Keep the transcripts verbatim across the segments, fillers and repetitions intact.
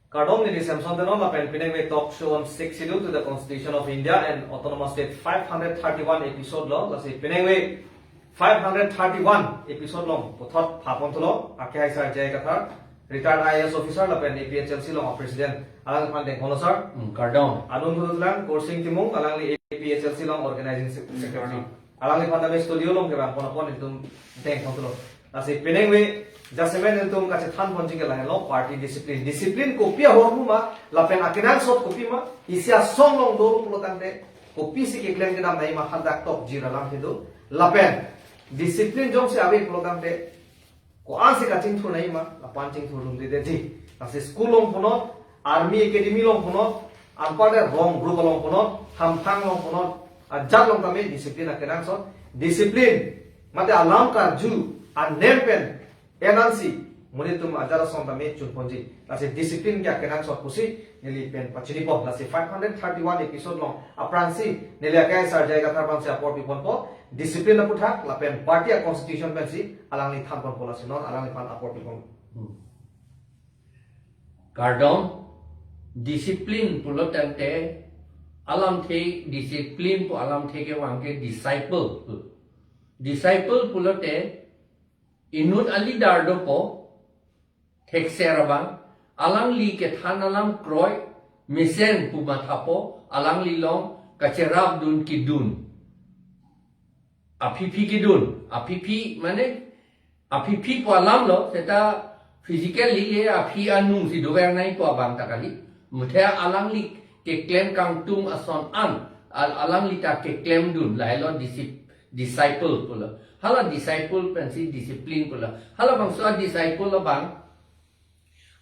Kardom, neli Samson Teron lapen pinengve talk show on Sixth Schedule to the Constitution of India and Autonomous State five hundred thirty-one episode lo, lasi pinengve five hundred thirty-one episode along puthot phapon thulo, akehai sir J I Kathar, retired I A S officer lapen A P H L C along president, alangliphan dengponlo sir. Hmm, kardom. Anun thulang Kursing Timung, alangli A P H L C along organizing se-, secretary. Alangliphan tame studio along kevangpon apot itum dengpon thulo. Lasi pinengve jasemet itum kachethanponji ke lahenlo party discipline. Discipline kopi ahormu ma, lapen akenangsot kopi ma, isi asong along dolo pulo tangte, kopisi keklem kedam nangji ma hadak tokjir alam kedo. Lapen discipline jongsi ave pulo tangte, ko-ansi kachingthur nangji ma, lapu-an chingthurdundedetji. Lasi school along punot, army academy along punot, anparta rong group along punot, hamphang along punot, ajat along tame discipline akenangsot. Discipline mate alam karju anem pen enansi monit atum ajat ason tame chunponji. Lasi discipline ke akenangsot pusi neli pen pachinipo. Lasi five hundred thirty-one episode along aphrangsi neli akehai sir J I Kathar aphansi apor piponpo. Discipline aputhak lapen party a-constitution pensi alangli thanponpo, lasi non alangliphan apor pipon. Hmm. Kardom, discipline pulo tangte, alamthe discipline pu alamthe kevang ke disciple. Disciple pulote inut a-leader dopo, thekser abang, alangli kethan alam kroi, mesen pu mathapo, alangli along kacherapdun kedun. Aphiphi kedun, aphiphi mane, aphiphi pu alam lo, seta physically le aphi anung si dover nangji pu abang ta kali. Muthe alangli keklem kangtung ason an, al-, alangli ta keklemdun, lahelo disip-, disciple pulo. Hala disciple pensi discipline pulo. Halabangso a-disciple abang,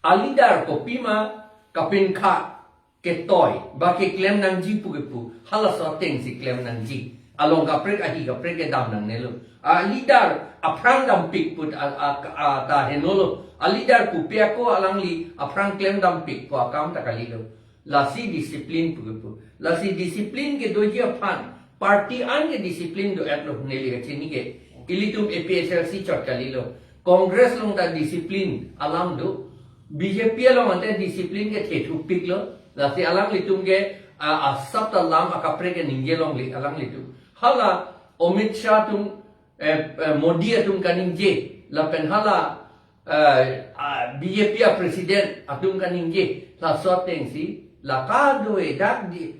a-leader kopima kapinkha ketoi, ba keklem nangji pu kepu, halaso atengsi klem nangji. Along kaprek ahi kaprek kedam nangnelo. A-leader aphrang dampik pu a, a, a, ta henolo. A-leader pupe ako alangli aphrang klem dampik pu akam ta kalilo. Lasi discipline pu kepu. Lasi discipline kedoji aphan party an ke discipline do-etlo, neli kachini ke. Ilitum A P H L C chot kalilo. Congress along ta discipline alam do. B J P along ante discipline ke thethupiklo. Lasi alanglitum ke, a, asap ta lam akaprek ke ningje longle alanglitum. Hala Amit Shah atum, eh, eh, Modi atum kaningje, lapen hala, eh, ah, B J P a-president atum kaningje, laso atengsi la kado-e dak di,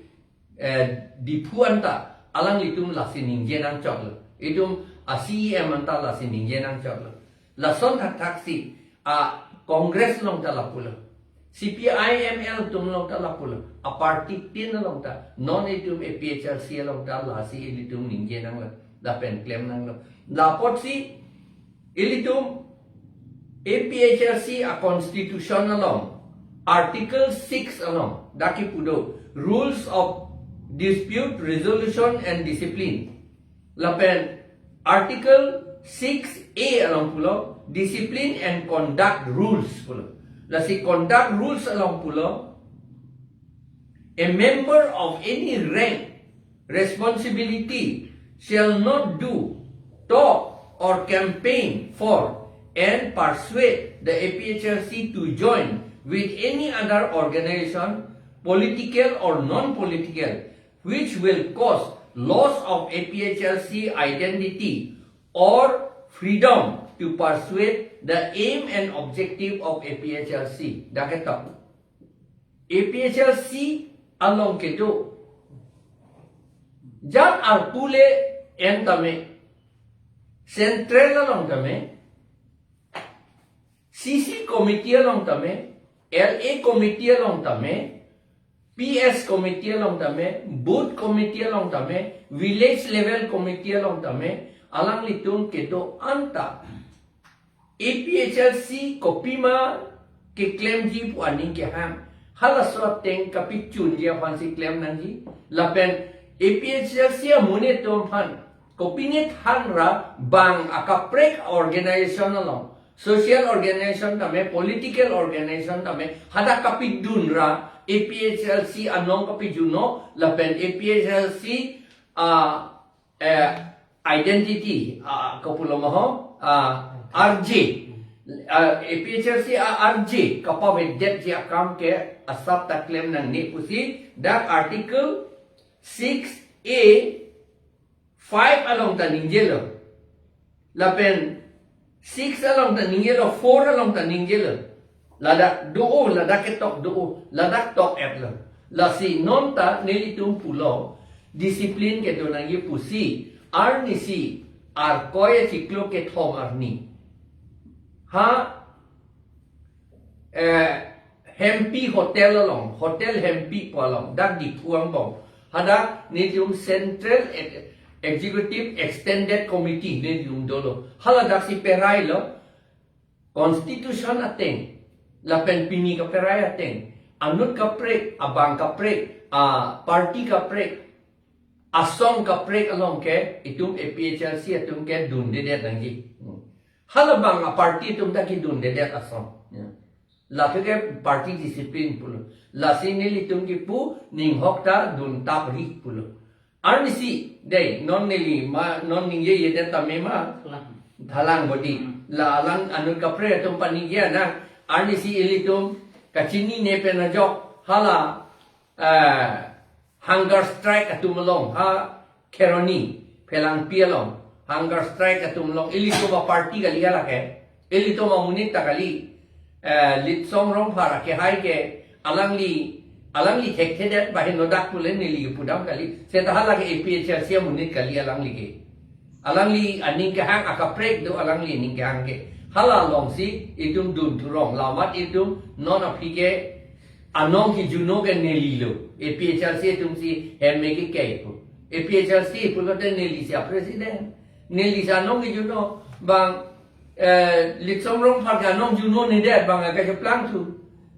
eh, Diphu anta alanglitum lasi ningje nangchoklo. Itum a-C E M anta lasi ningje nangchoklo. Lason thakthaksi a-Congress along ta lapulo. C P I M L atum along ta lapulo. A-party tin along ta, non itum A P H L C along ta lasi ilitum ningje nanglo, lapen klem nanglo. Lapotsi ilitum A P H L C a-constitution along, Article six along, dak kipu do, Rules of Dispute Resolution and Discipline. Lapen Article six A along pulo, Discipline and Conduct Rules pulo. Lasi conduct rules along pulo, a member of any rank, responsibility shall not do, talk or campaign for and persuade the A P H L C to join with any other organization, political or non-political, which will cause loss of A P H L C identity or freedom to persuade the aim and objective of A P H L C. Dak ketok. A P H L C along kedo, jat arpu le-en tame, central along tame, C C committee along tame, L A committee along tame, P S committee along tame, booth committee along tame, village level committee along tame, alanglitum kedo anta A P H L C kopima keklemji pu aning kehang, halaso ateng kapichunji aphansi klem nangji. Lapen A P H L C amonit atum aphan kopine thanra bang akaprek organization along, social organization tame, political organization tame, hadak kapidunra A P H L C anong kapijuno, lapen A P H L C, ah, eh, identity, ah, kopulo ma ho, ah, R J. Ah, A P H L C a-R J kapavedetji akam ke asap ta klem nangne pusi dak Article six A five along ta ningjelo. Lapen six along ta ningjelo, four along ta ningjelo. Ladak do-o, ladak ketok do-o, ladak tok-etlo. Lasi non ta nelitum pulo, discipline kedo nangji pusi, arnisi, Arkoi achiklo kethom arni. Ha, eh, Hempi Hotel along, Hotel Hempi pu along, dak Diphu angbong. Hadak nelitum Central Ex-, Executive Extended Committee nelitum dolo. Haladak si perailo, Constitution ateng, lapen pini kaperai ateng, anut kaprek, abang kaprek, a party kaprek, asong kaprek along ke, itum A P H L C atum ke dundedet nangji. Hmm. Halabang a party atum ta kedundedet asong. Ya. Lapu ke party discipline pulo. Lasi nelitum kipu ninghok ta duntap ri pulo. Arnisi, dei, non neli ma, non ningjejedet tame ma. Thalang. Thalang bodi. Hmm. La alang anut kaprek atum paningje nang. Arnisi ilitum kachinine pen ajok. Hala, eh, hunger strike atum along, ha Kheroni, Phelangpi along, hunger strike atum along, ilitum a party kali hala ke, ilitum amonit ta kali, eh, Litsong Rongphar ke hai ke, alangli, alangli thekthedet, bahin nodak pule neli pudam kali, seta hala ke A P H L C amonit kali alangli ke. Alangli aning kehang akaprek do alangli aning kehang ke. Hala alongsi itum dun thurong lamat itum non aphi ke anong kijuno ke nelilo. A P H L C atum si hem me kekei pu. A P H L C pulote neli si a president. Neli si anong kijuno bang, eh, Litsong Rongphar ke anong juno nedet bang ke keplang thu.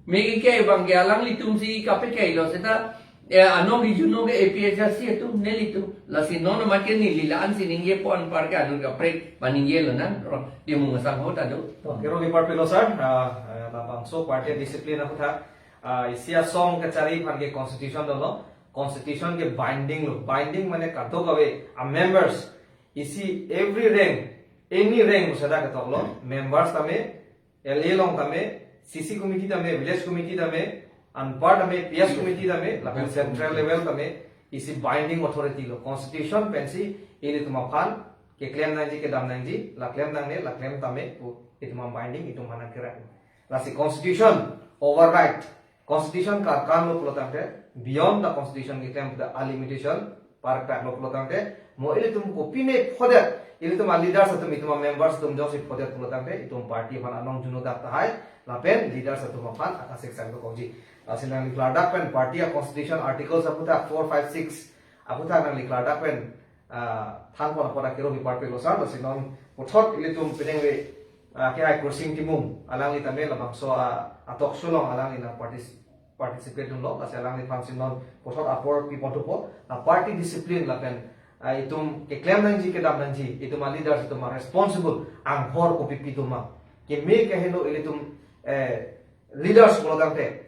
Me kekei bang ke alanglitum si kapekeilo seta, eh, anong kijuno ke A P H L C atum nelitum. Lasi non amat ke neli la-an si ningjepo anpar ke anut kaprek paningjelo nang. Ro, di mung asang ho ta do. Kero kepar pilo sir, ah, eh, labangso party discipline aputhak, ah, isi asong kachari aphan ke constitution dolo, constitution ke binding lo, binding mane kadokave a members, isi every rank, any rank usada ketok lo, members tame, L A along tame, C C committee tame, village committee tame, anpar tame, P S committee tame, lapen central level tame, isi binding authority lo, constitution pensi ilitum aphan keklem nangji, kedam nangji, la klem nangne, la klem tame pu itum aphan binding, itum aphan kerang. Lasi constitution override, constitution karkan lo pulo tangte, beyond the constitution keklem the limitation, parktak lo pulo tangte, mo ilitum kopine phodet, ilitum a leaders atum, itum a members atum jongsi phodet pulo tangte, itum party aphan anong juno dak tahai, lapen leaders atum aphan akasik sang dokokji. Lasi nangli klardak pen party a constitution articles aputhak four, five, six, aputhak nangli klardak pen, ah, thanpon apot akero kepar pilo sir, lasi non puthot ilitum peningve, ah, kehai Kursing Timung, alangli tame labangso, ah, a talk show along alangli nang partic-, participate dunlo, lasi alangliphan si non puthot apor pipon thupo, la party discipline lapen, ah, itum keklem nangji, kedam nangji, itum a leaders, itum a responsible anghor kopipi atum ma. Keme keheno ilitum, eh, leaders pulo tangte,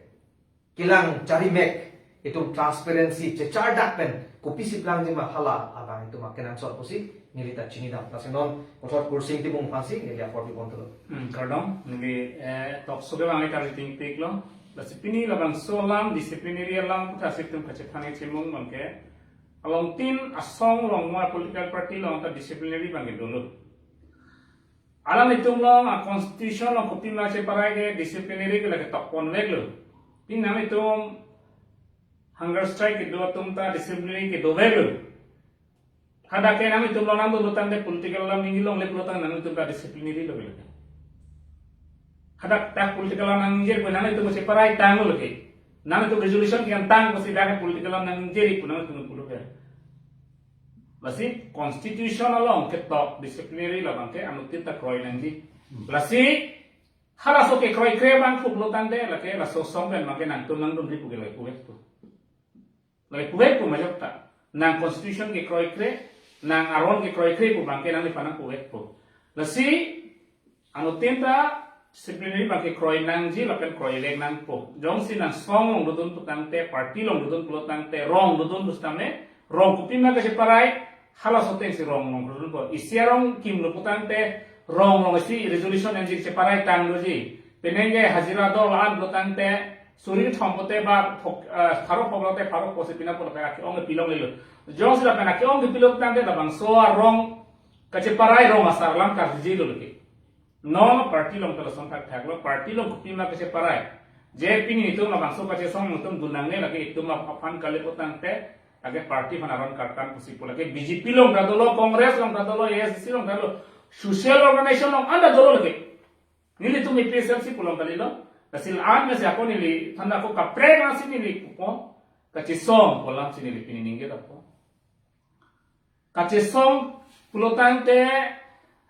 kelang chari mek, itum transparency, chechardak pen, kopisi plangji ma hala, abang itum akenangsot pusi, neli ta chinidam. Lasi non, puthot Kursing Timung aphan si, neli apor pipon thulo. Hmm, kardom, neli, eh, talk show ke bang itar ting tik lo. Lasi pini labangso alam, disciplinary alam, puthot si itum kachethan chimung bang ke. Along tin asong along mo political party along ta disciplinary bang ke dolo. Alanglitum along a constitution along kopima cheparai ke disciplinary ke lake tokpon veklo. Pini nanglitum hunger strike kedo atum ta disciplinary kedo veklo. Hadak ke nanglitum along nangdo pulotangte political alam ningje longle pulotang nanglitum ta disciplinary lo ke. Hadak ta political alam nangje pu nanglitum cheparai tanglo ke. Nanglitum resolution ke tang pusi dak political alam nangje pu nanglitum pulo ke. Lasi constitution along ketok disciplinary labang ke anuttin ta kroi nangji. Hmm. Lasi halaso kekroikre abang pu pulotangte lake laso asong pen bang ke nangtum nangdunri pu ke lake puvek pu. Lake puvek pu majok ta. Nang constitution kekroikre, nang aron kekroikre pu bang ke nangliphan nangpuvek pu. Lasi anuttin ta disciplinary bang ke kroi nangji lapen kroi vek nangpo. Jongsi nang asong along dodun pulotangte, party along dodun pulotangte, rong dodun pusitame, rong kopima kacheparai, halaso ateng si rong along dodunpo. Isi arong kimlo pulotangte, Rong rong si resolution enjik cheparai tangloji. Penang ke hajira do la-an pulotangte suri thom pote ba phok, eh, pharo phok lote pharo posi pina pulote ake-ong pilonglelo. Jongsi lapen ake-ong pilotangte labangso arong kacheparai rong asar alam karjijilo lagi. Non party along ta lason thakthaklo, party along kopima kacheparai. Je pini itum labangso kachesong itum dun nangne lagi, itum aphan kali pulotangte, lagi party aphan aron kartan pusi pu lagi B J P along ta dolo, Congress along ta dolo, A I C C along ta dolo, social organization along anta dolo lagi. Nelitum A P H L C pu along kalilo. Lasi la-an mesi ako neli than ako kaprek nangsi neli pupo. Kachesong pu alam si neli pini ningje dapo. Kachesong pulotangte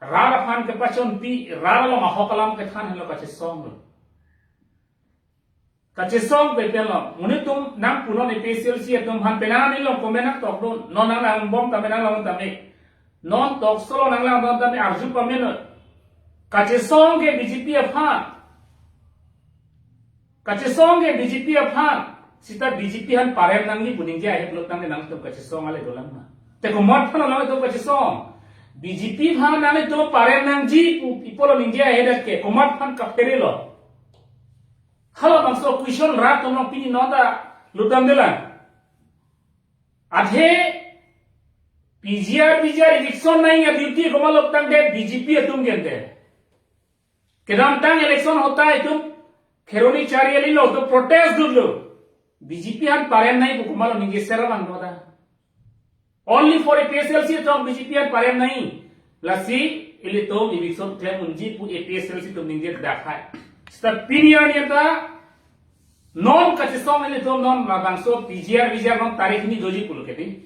rat aphan kepachonpi, rat along ahok alam kethan henlo kachesonglo. Kachesong pe penlo, monit atum nangpunon A P H L C atum aphan penang nelong komen nangtokdun, non nanglangdun tame nanglangdun tame. Non talk show along nanglangdun tame arju pamenon. Kachesong ke B J P aphan. Kachesong ke B J P aphan. Seta B J P aphan parem nangji pu ningje ahe pulotangte nangtum kachesong ale dolang ma. Te komat aphan nangtum kachesong. B J P aphan nangtum parem nangji pu ipolo ningje ahe dak ke komat aphan kapherelo. Halabangso question rat atum along pini non ta lutdamdelang. Athe P G R, P G R election nangji aduty komat pulotangte B J P atum gente. Kedamtang election ahut ta itum Kheroni Chariali along itum protest dunlo. B J P aphan parem nangji pu komatlo ningje sera bang do ta. Only for A P H L C atum B J P aphan parem nangji. Lasi ilitum eviction klem unji pu A P H L C atum ningje dak hai. Seta pini arni ta non kachesong ilitum non labangso P G R, P G R non tarik hini doji pulo kedi.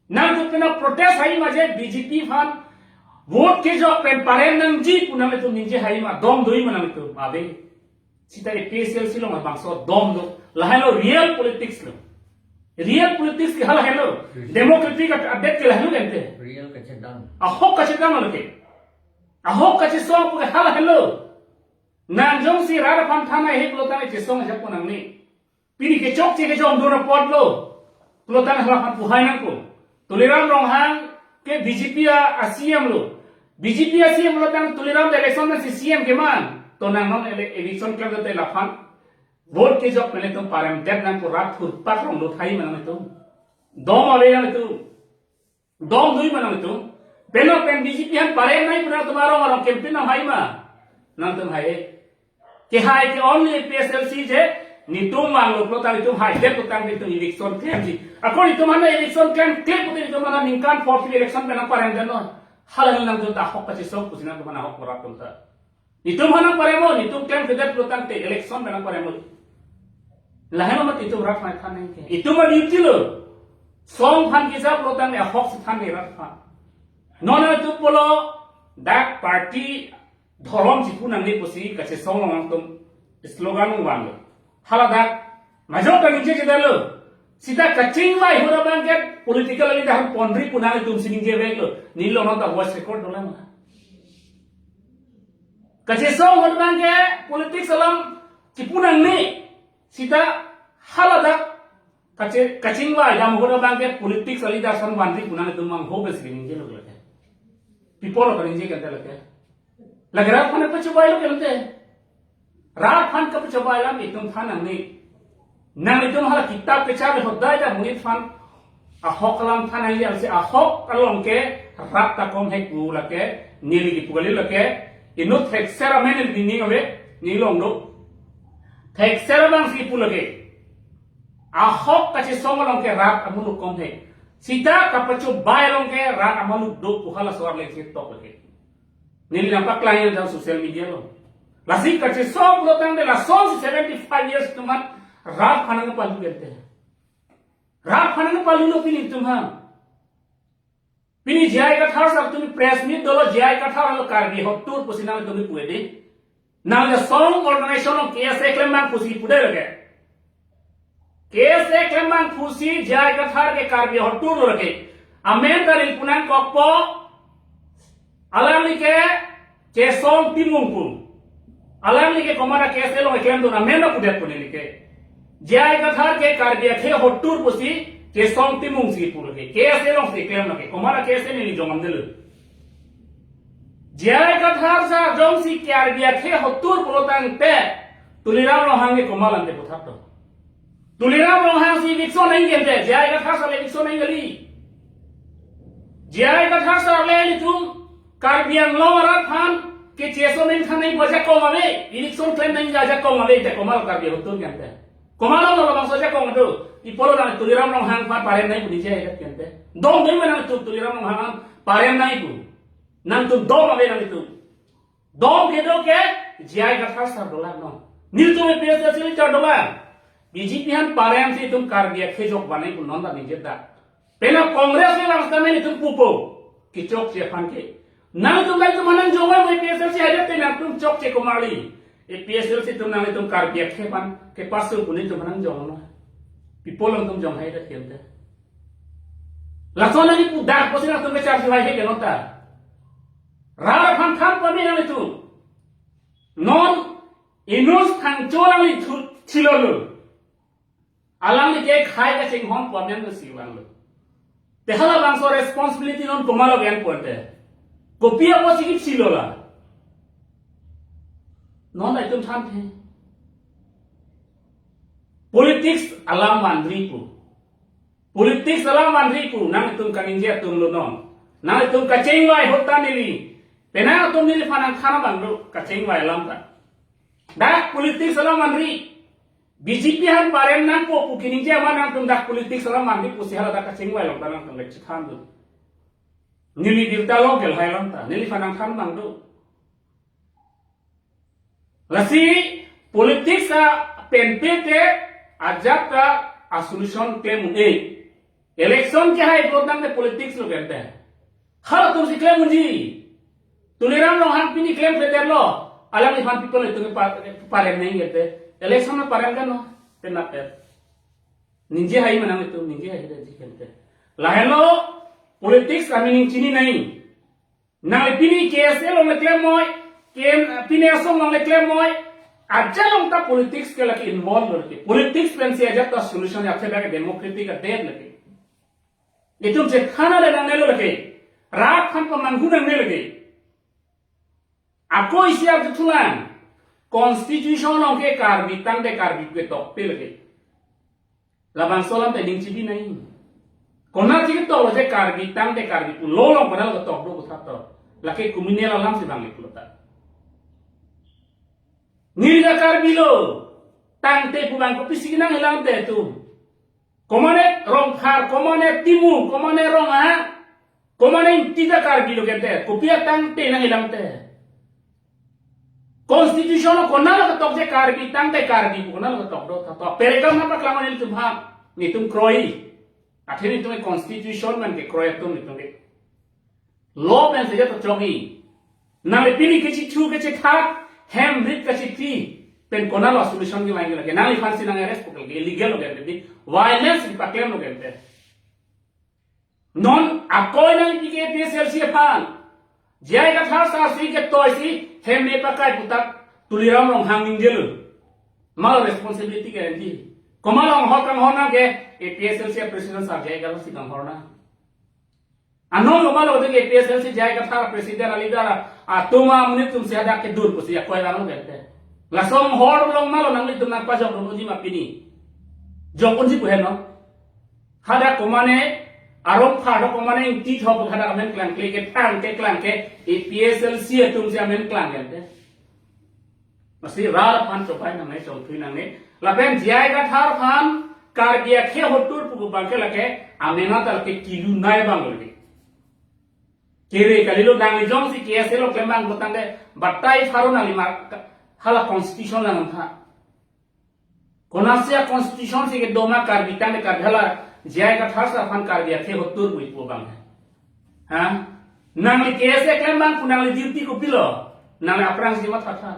Nangtum pina protest hai ma je B J P aphan vote kejok pen parem nangji pu nangtum ningje hai ma, dom do-i ma nangtum. Ave. Seta A P H L C along labangso dom do. Lahenlo real politics lo. Real politics ke hala henlo. Democratic at-, adet ke lahenlo gente. Real kachedang. Ahok kachedang lo ke. Ahok kachesong pu ke hala henlo. Nang jongsi rat aphan than ahe pulotangte chesong ajak pu nangne. Pini kechokche kejongdun apotlo. Pulotangte halaphan pu hai nangkok. Tuliram Ronghang ke B J P a, a C M lo. B J P a C M pulotangte Tuliram election nangsi C M keman. To nang non ele-, election klem te laphan vote kejok pen itum parem det nangkok, rat thurpak rong do thai ma nangtum. Dom ave nangtum. Dom do-i ma nangtum. Penang pen B J P aphan parem nangji pu nangtum arong arong campaign nang hai ma. Nangtum hai. Kehai ke only A P H L C je, netum vanglo pulotangte netum haidet pulotangte netum election klemji. Ako netum aphan election klem, klem pute netum aphan ningkan forty election pen nangparem detnon. Hala nangtum ta ahok kachesong pusi nangtum aphan ahok berat atum ta. Netum aphan nangparemlo, netum klemkledet pulotangte election pen nangparemlo. Lahenlo mat itum rat aphan than nangji ke. Itum aduty lo. Song aphan kejap pulotangte ahok si than nangji rat aphan. Non itum pulo dak party dhorom chipu nangne pusi kachesong along nangtum slogan vanglo. Haladak majok ta ningje chedetlo. Seta kachingvai ahut abang ke political leader aphan ponri pu nangtum si ningje veklo. Neli along ta voice record dolang. Kachesong ahut abang ke politics alam chipu nangne. Seta haladak kache-, kachingvai dam ahut abang ke politics leader aphan vanri pu nangtum mang ho besi ningjelo ke. People of ningjelo ke. Lake rat aphan kapachobai lo ke lote. Rat aphan kapachobai alam itum than nangne. Nangtum hala kitap kechap hodai ta monit aphan ahok alam than nangji, lasi ahok along ke rat ta kom hek pu lake, neli kipu kali lake, inut thekser amen neli ning ave, ning long do. Thekser abang si pu lake. Ahok kachesong along ke rat amuluk kom hek. Seta kapachobai along ke rat amuluk do pu hala so-arlo si tok lake. Neli nangpaklang jang social media along. Lasi kachesong pulotangte lasonsi seventy five years atum aphan rat aphan nangpalu gente. Rat aphan nangpalulo pini atum aphan. Pini J I Kathar sar atum press meet dolo, J I Kathar lo Karbi ahut tur pusi nangtum pu edi. Nangli song organization along case klem abang pusi pudet lake. Case klem abang pusi J I Kathar ke Karbi ahut tur lo lake. Amen ta neli pu nangkokpo. Alangli ke Chesong Timung pu. Alangli ke komat a-case along klemdun amen ta pudet pu neli ke. J I Kathar ke Karbi akhei ahut tur pusi Chesong Timung si pu lake. Case alongsi klem lake. Komat a-case neli jongam delo. J I Kathar sar jongsi Karbi akhei hotur pulo tangte, Tuliram Ronghang ke komat ante puthot to. Tuliram Ronghang si eviction nangji ante, J I Kathar sar le eviction nangji kali. J I Kathar sar le itum Karbi Anglong arat aphan kecheso nangji than nangji pu ajakong ave, eviction klem nangji ajakong ave, te komat Karbi hotur ke ante. Komat lo labangso ajakong do, ipolo nang Tuliram Ronghang aphan parem nangji pu ningje ante. Dong dei ma nangtum Tuliram Ronghang aphan parem nangji pu. Nangtum dong ave nangtum. Dong kedo ke J I Kathar sar dolang non. Nelitum A P H L C leader dolang. B J P aphan parem si itum Karbi akhei jok vanai pu non ta ningje ta. Penang Congress le lang sitame nelitum pupo. Kechokche aphan ke. Nangtum nangtum aphan nangjong ave A P H L C hadak te nangtum chokche komat kali. A P H L C atum nangtum Karbi akhei aphan kepasu pu nelitum aphan nangjong lo. Pi apot nangtum jong hai dak ke ante. Lason nangji pu dak pusi nangtum kecharli hai he ke non ta. Rat aphan than pame nanglitum. Non inut thangcho alangli thu thilolo. Alangli ke khei kachinghon pu amen si vanglo. Te halabangso responsibility non komat lo gen pu ante. Kopi apotsi kithilo la. Non itum thanthe. Politics alam vanri pu. Politics alam vanri pu, nangtum kaningje atum lo non. Nangtum kachingvai ahut ta neli. Penang atum neliphan nangthan abang do, kachingvai alam ta. Dak politics alam vanri. B J P aphan parem nangpo pu kaningje ma nangtum dak politics alam vanri pusi hala dak kachingvai along ta nangtum le chethan do. Neli birta along ke lahai alam ta. Neliphan nangthan abang do. Lasi politics apenpe te ajat ta a-solution klem un-e. Election kehai pulo tangte politics lo ke ante. Halatum si klem unji. Tuliram Ronghang pini klemkledet lo. Alangliphan people itum pa-, parem nangji ke ante. Election ma parem kan lo. Penap ya. Ningje hai ma nangtum, ningje hai de ji ke ante. Lahenlo politics ameaning chini nangji. Nang pini K S A along le klem moi, ken pini asong along le klem moi, ajat along ta politics ke lake involve lo lake. Politics pensi ajat ta solution ya theba ke democratic adet lake. Itum chethan le nangnelo lake. Rat aphan pamanghu nangnelo lake. Ako isi arjuthulang. Constitution along ke Karbi tangte Karbi pu tokpe lake. Labangso alam ta ning chibi nai. Konat si ketok lo je Karbi tangte Karbi pu law along konat lo ketok do puthot to. Lake criminal alam si bang le pulo ta. Neli ta Karbi lo. Tangte pu bang kopisi kenang helang te tu. Komane Rongphar, komane Timung, komane Ronghang. Komane Ingti ta Karbi lo ke ante. Kopi atangte nang helang te. Constitution lo konat lo ketok je Karbi tangte Karbi pu konat lo ketok do tha to. Paragraph nangpaklang nelitum ha. Nelitum kroi. Athe nelitum constitution man ke kroi atum nelitum ke. Law pen si ajat ta chokji. Nang pini kechethu kechethat, hem rit kachephi. Pen konat lo solution kevang lake. Nangliphan si nang arrest pu ke illegal lo ke ante. Violence si paklem lo ke ante. Non akoi nangpi ke A P H L C aphan. J I Kathar sar si ketoi si hem me pakai puthot Tuliram Ronghang ningjelo. Komat lo responsibility ke ante. Komat lo hor kanghor nang ke A P H L C president sar J I Kathar si kanghor nang. Anon komat lo de ke A P H L C J I Kathar president a leader atum amonit atum si hadak kedur pusi akoi vanglo ke ante. Lason hor along ma lo nanglitum nangpajok dun unji ma pini. Jok unji pu heno. Hadak komane Rongphar do komane Ingti tho pu hadak amen klangkle ke tangte klangke A P H L C atum si amen klang ke ante. Masi rat aphan chopai nangne chongthui nangne. Lapen J I Kathar aphan Karbi akhei hotur pu bang ke lake amen ta lake kilu nai bang lake. Kere kalilo nangli jongsi K S A along klem bang pulo tangte batai pharo nangli mar ka-, hala constitution lang tha. Konatsi a-constitution si kedo ma Karbi tangte Karbi hala J I Kathar sar aphan Karbi akhei hotur pu ipo bang. Ha? Nangli K S A klem bang pu nangli duty kopilo? Nangli aphrang si matha tha.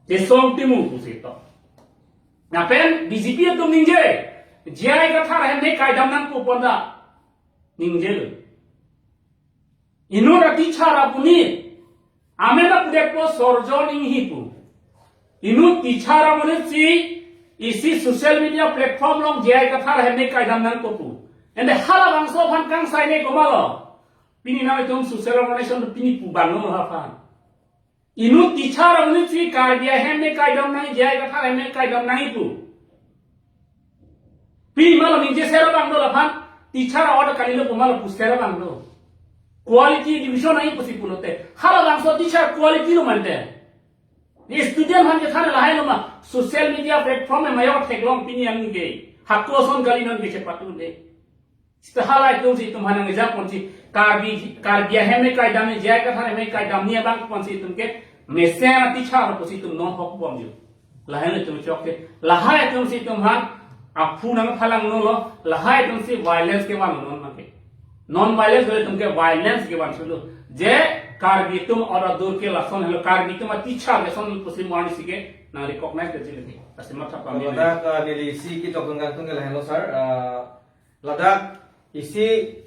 Kesong Timung pusi to. Lapen B J P atum ningje. J I Kathar ahem ne kaidam nangpo pu anta. Ningjelo. Inut a-teacher amonit. Amen apudetpo Sorjon Inghi pu. Inut teacher amonit si isi social media platform along J I Kathar ahem ne kaidam nangpo pu. Ante halabangso aphan kangsai ne komatlo? Pini nanglitum social organization pini pu bang no aphan. Inut teacher amonit si Karbi ahem me kaidam nangji, J I Kathar ahem me kaidam nangji pu. Pini malo ningje sera bang do laphan, teacher order kalilo pu malo pu sera bang do. Quality education nangji pusi pulote. Halabangso teacher quality lo mante. Ne student aphan kethan lahai lo ma, social media platform me mayor theklong pini aning ke. Hako ason kali non ke chepatu de. Sita halaitum si itum aphan nangja ponsi Karbi, Karbi ahem me kaidam ne, J I Kathar ahem me kaidam ne abang ponsi itum ke mesen ati char pusi itum non hok bomji. Lahai itum chok ke. Lahai itum si itum aphan aphu nangphalang no lo. Lahai itum si violence kevan non make. Non violence le itum ke violence kevan sulu. Je Karbi atum ora dur ke lason helo, Karbi atum a teacher lason pusi mo arnisi ke nang recognize ke jile. Asima thap kami. Ladak, uh, neli isi kechok kangtung ke lahelo sir. Uh, ladak isi,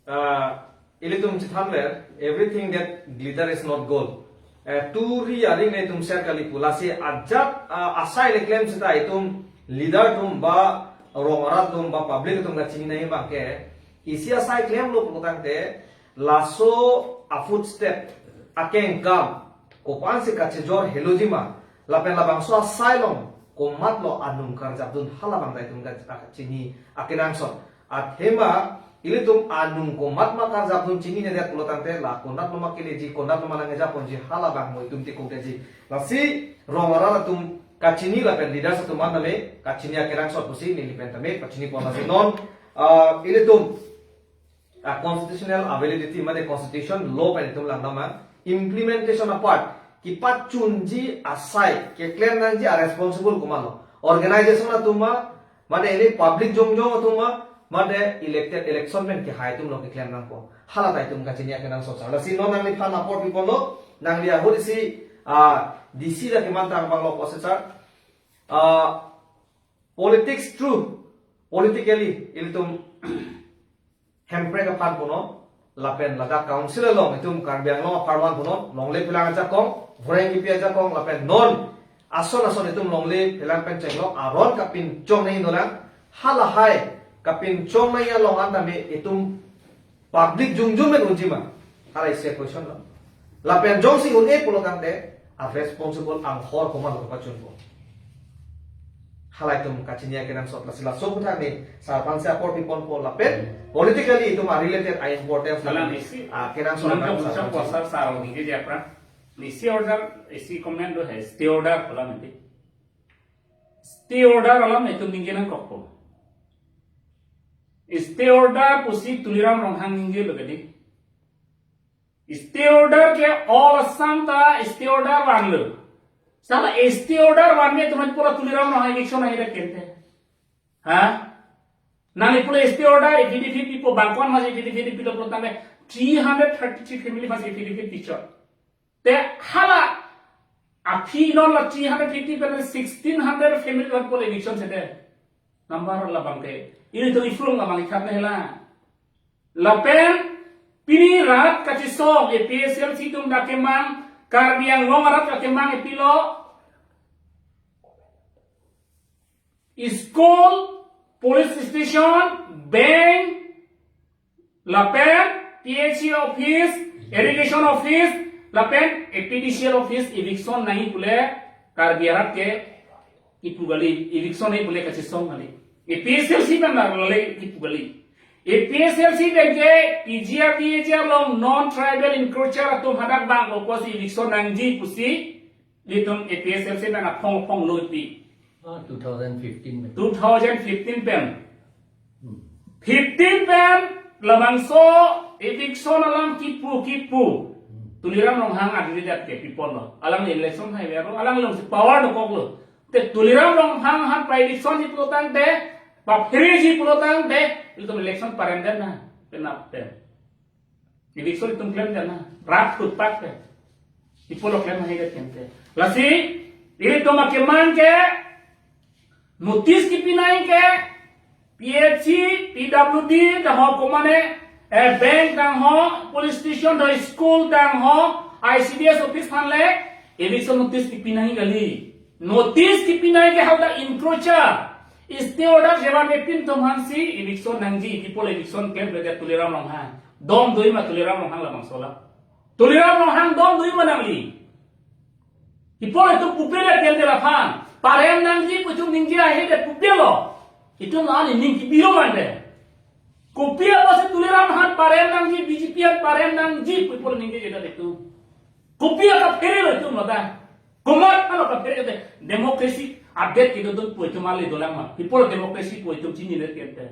uh, ilitum chethanver, everything that glitter is not gold. Eh, turi aring le itum ser kali pu. Lasi ajat, uh, asai le klem seta itum leader atum ba rong arat atum ba public atum kachini nangji abang ke. Isi asai klemlo pulotangte laso a footstep akengkam kopansi kachejor heloji ma, lapen labangso asai along komatlo anung karjapdun, halabang ta itum kachini akenangsot. Athema ilitum anung komat ma karjapdun chininedet pulotangte la konatlo ma keleji, konatlo ma nangja ponji, halabang mo itum tikokdeji. Lasi rong arat atum kachini lapen leaders atum an tame kachini akenangsot pusi neli pen tame pachini pon. Lasi non, ah, ilitum, ah, constitutional validity mane constitution law pen itum langdam ma, implementation apart kepachunji asai, keklem nangji a responsible komatlo? Organization atum ma, mane ili public jongjong atum ma, mane elected, election pen kehai atumlo keklem nangpo. Hala ta itum kachini akenangsot sir. Lasi non nangliphan apor piponlo, nangli ahut isi, ah, D C la kemantang abanglo pusi sir. Ah, politics through, politically ilitum Hemprek aphan punon, lapen ladak council along itum Karbi Anglong apharman punon, longle phelang ajakong, voreng kipi ajakong, lapen non ason ason itum longle phelang pen chenglok aron kapinchong nangji dolang, halahai kapinchong nangji along an tame itum public jongjong men unji ma, hala isi question lo. Lapen jongsi un-e pulotangte a responsible anghor komatlo kepachunpo? Halaitum kachini akenangsot. Lasi laso aputhak ne sir aphansi apor piponpo lapen politically itum a related a importance. Malam lapen isi. A kenangsot nang akan kapuchak sir aphansi. Sir, sir, ningje japra. Isi order, isi comment do hai, stay order pu alam ante. Stay order alam itum ningje nangkokpo. Stay order pusi Tuliram Ronghang ningjelo kedi. Stay order ke all Assam ta stay order vanlo. Sala stay order vanve atum pura Tuliram Ronghang eviction nangji ra kente. Ha? Nangli pura stay order affidavit pipo, bangkon mas affidavit pilo pulotangte three hundred thirty-three family mas affidavit pichot. Te hala aphi non la three hundred fifty pen sixteen hundred family wan pule eviction sede. Number labang ke. Ilitum ifrung labang ikhat ne hela. Lapen pini rat kachisong A P H L C atum dak kemang, Karbi Anglong arat dak kemang epilo. School, police station, bank, lapen P H E office, irrigation office, lapen A P D C L office eviction nangji pule Karbi arat ke kipu kali, eviction nangji pule kachisong kali. A P H L C pen lale kipu kali. A P H L C pen ke P G R, P H R along non-tribal encroacher atum hadak bang oppose eviction nangji pusi ilitum A P H L C pen aphong aphong loipi. Ah, two thousand fifteen pen. Two thousand fifteen pen. Hmm. Fifteen pen labangso eviction alam kipu kipu. Hmm. Tuliram Ronghang adiri dat ke pipon lo. Alang election hai vero, alang long si power dokoklo. Te Tuliram Ronghang aphan pa-eviction ji pulotangte, paphere ji pulotangte, ilitum election parem den na, penap pen. Eviction itum klem den na, rat kutpak pen. Ipolo klem hai det kente. Lasi, ilitum akemang ke, notice kipi nangji ke, P H C, P W D, dang ho komane, eh, bank dang ho, police station do school dang ho, I C D S office aphan le, eviction notice kipi nangji kali. Notice kipi nangji ke hadak encroacher. Stay order jevan epin atum aphansi eviction nangji, people eviction klemkledet Tuliram Ronghang. Dom dui ma Tuliram Ronghang labangso la? Tuliram Ronghang dom dui ma nangli? People itum pupe le klemdet aphan. Parem nangji pu itum ningje ahe det pupe lo. Itum la aning kebilo mande. Kopi apotsi Tuliram aphan parem nangji, B J P aphan parem nangji pu people ningjejedet itum. Kopi akaphere lo itum ladak? Komat aphan lo kaphere kete? Democracy adet kedodun pu itum ali dolang ma? People democracy pu itum chinidet kete.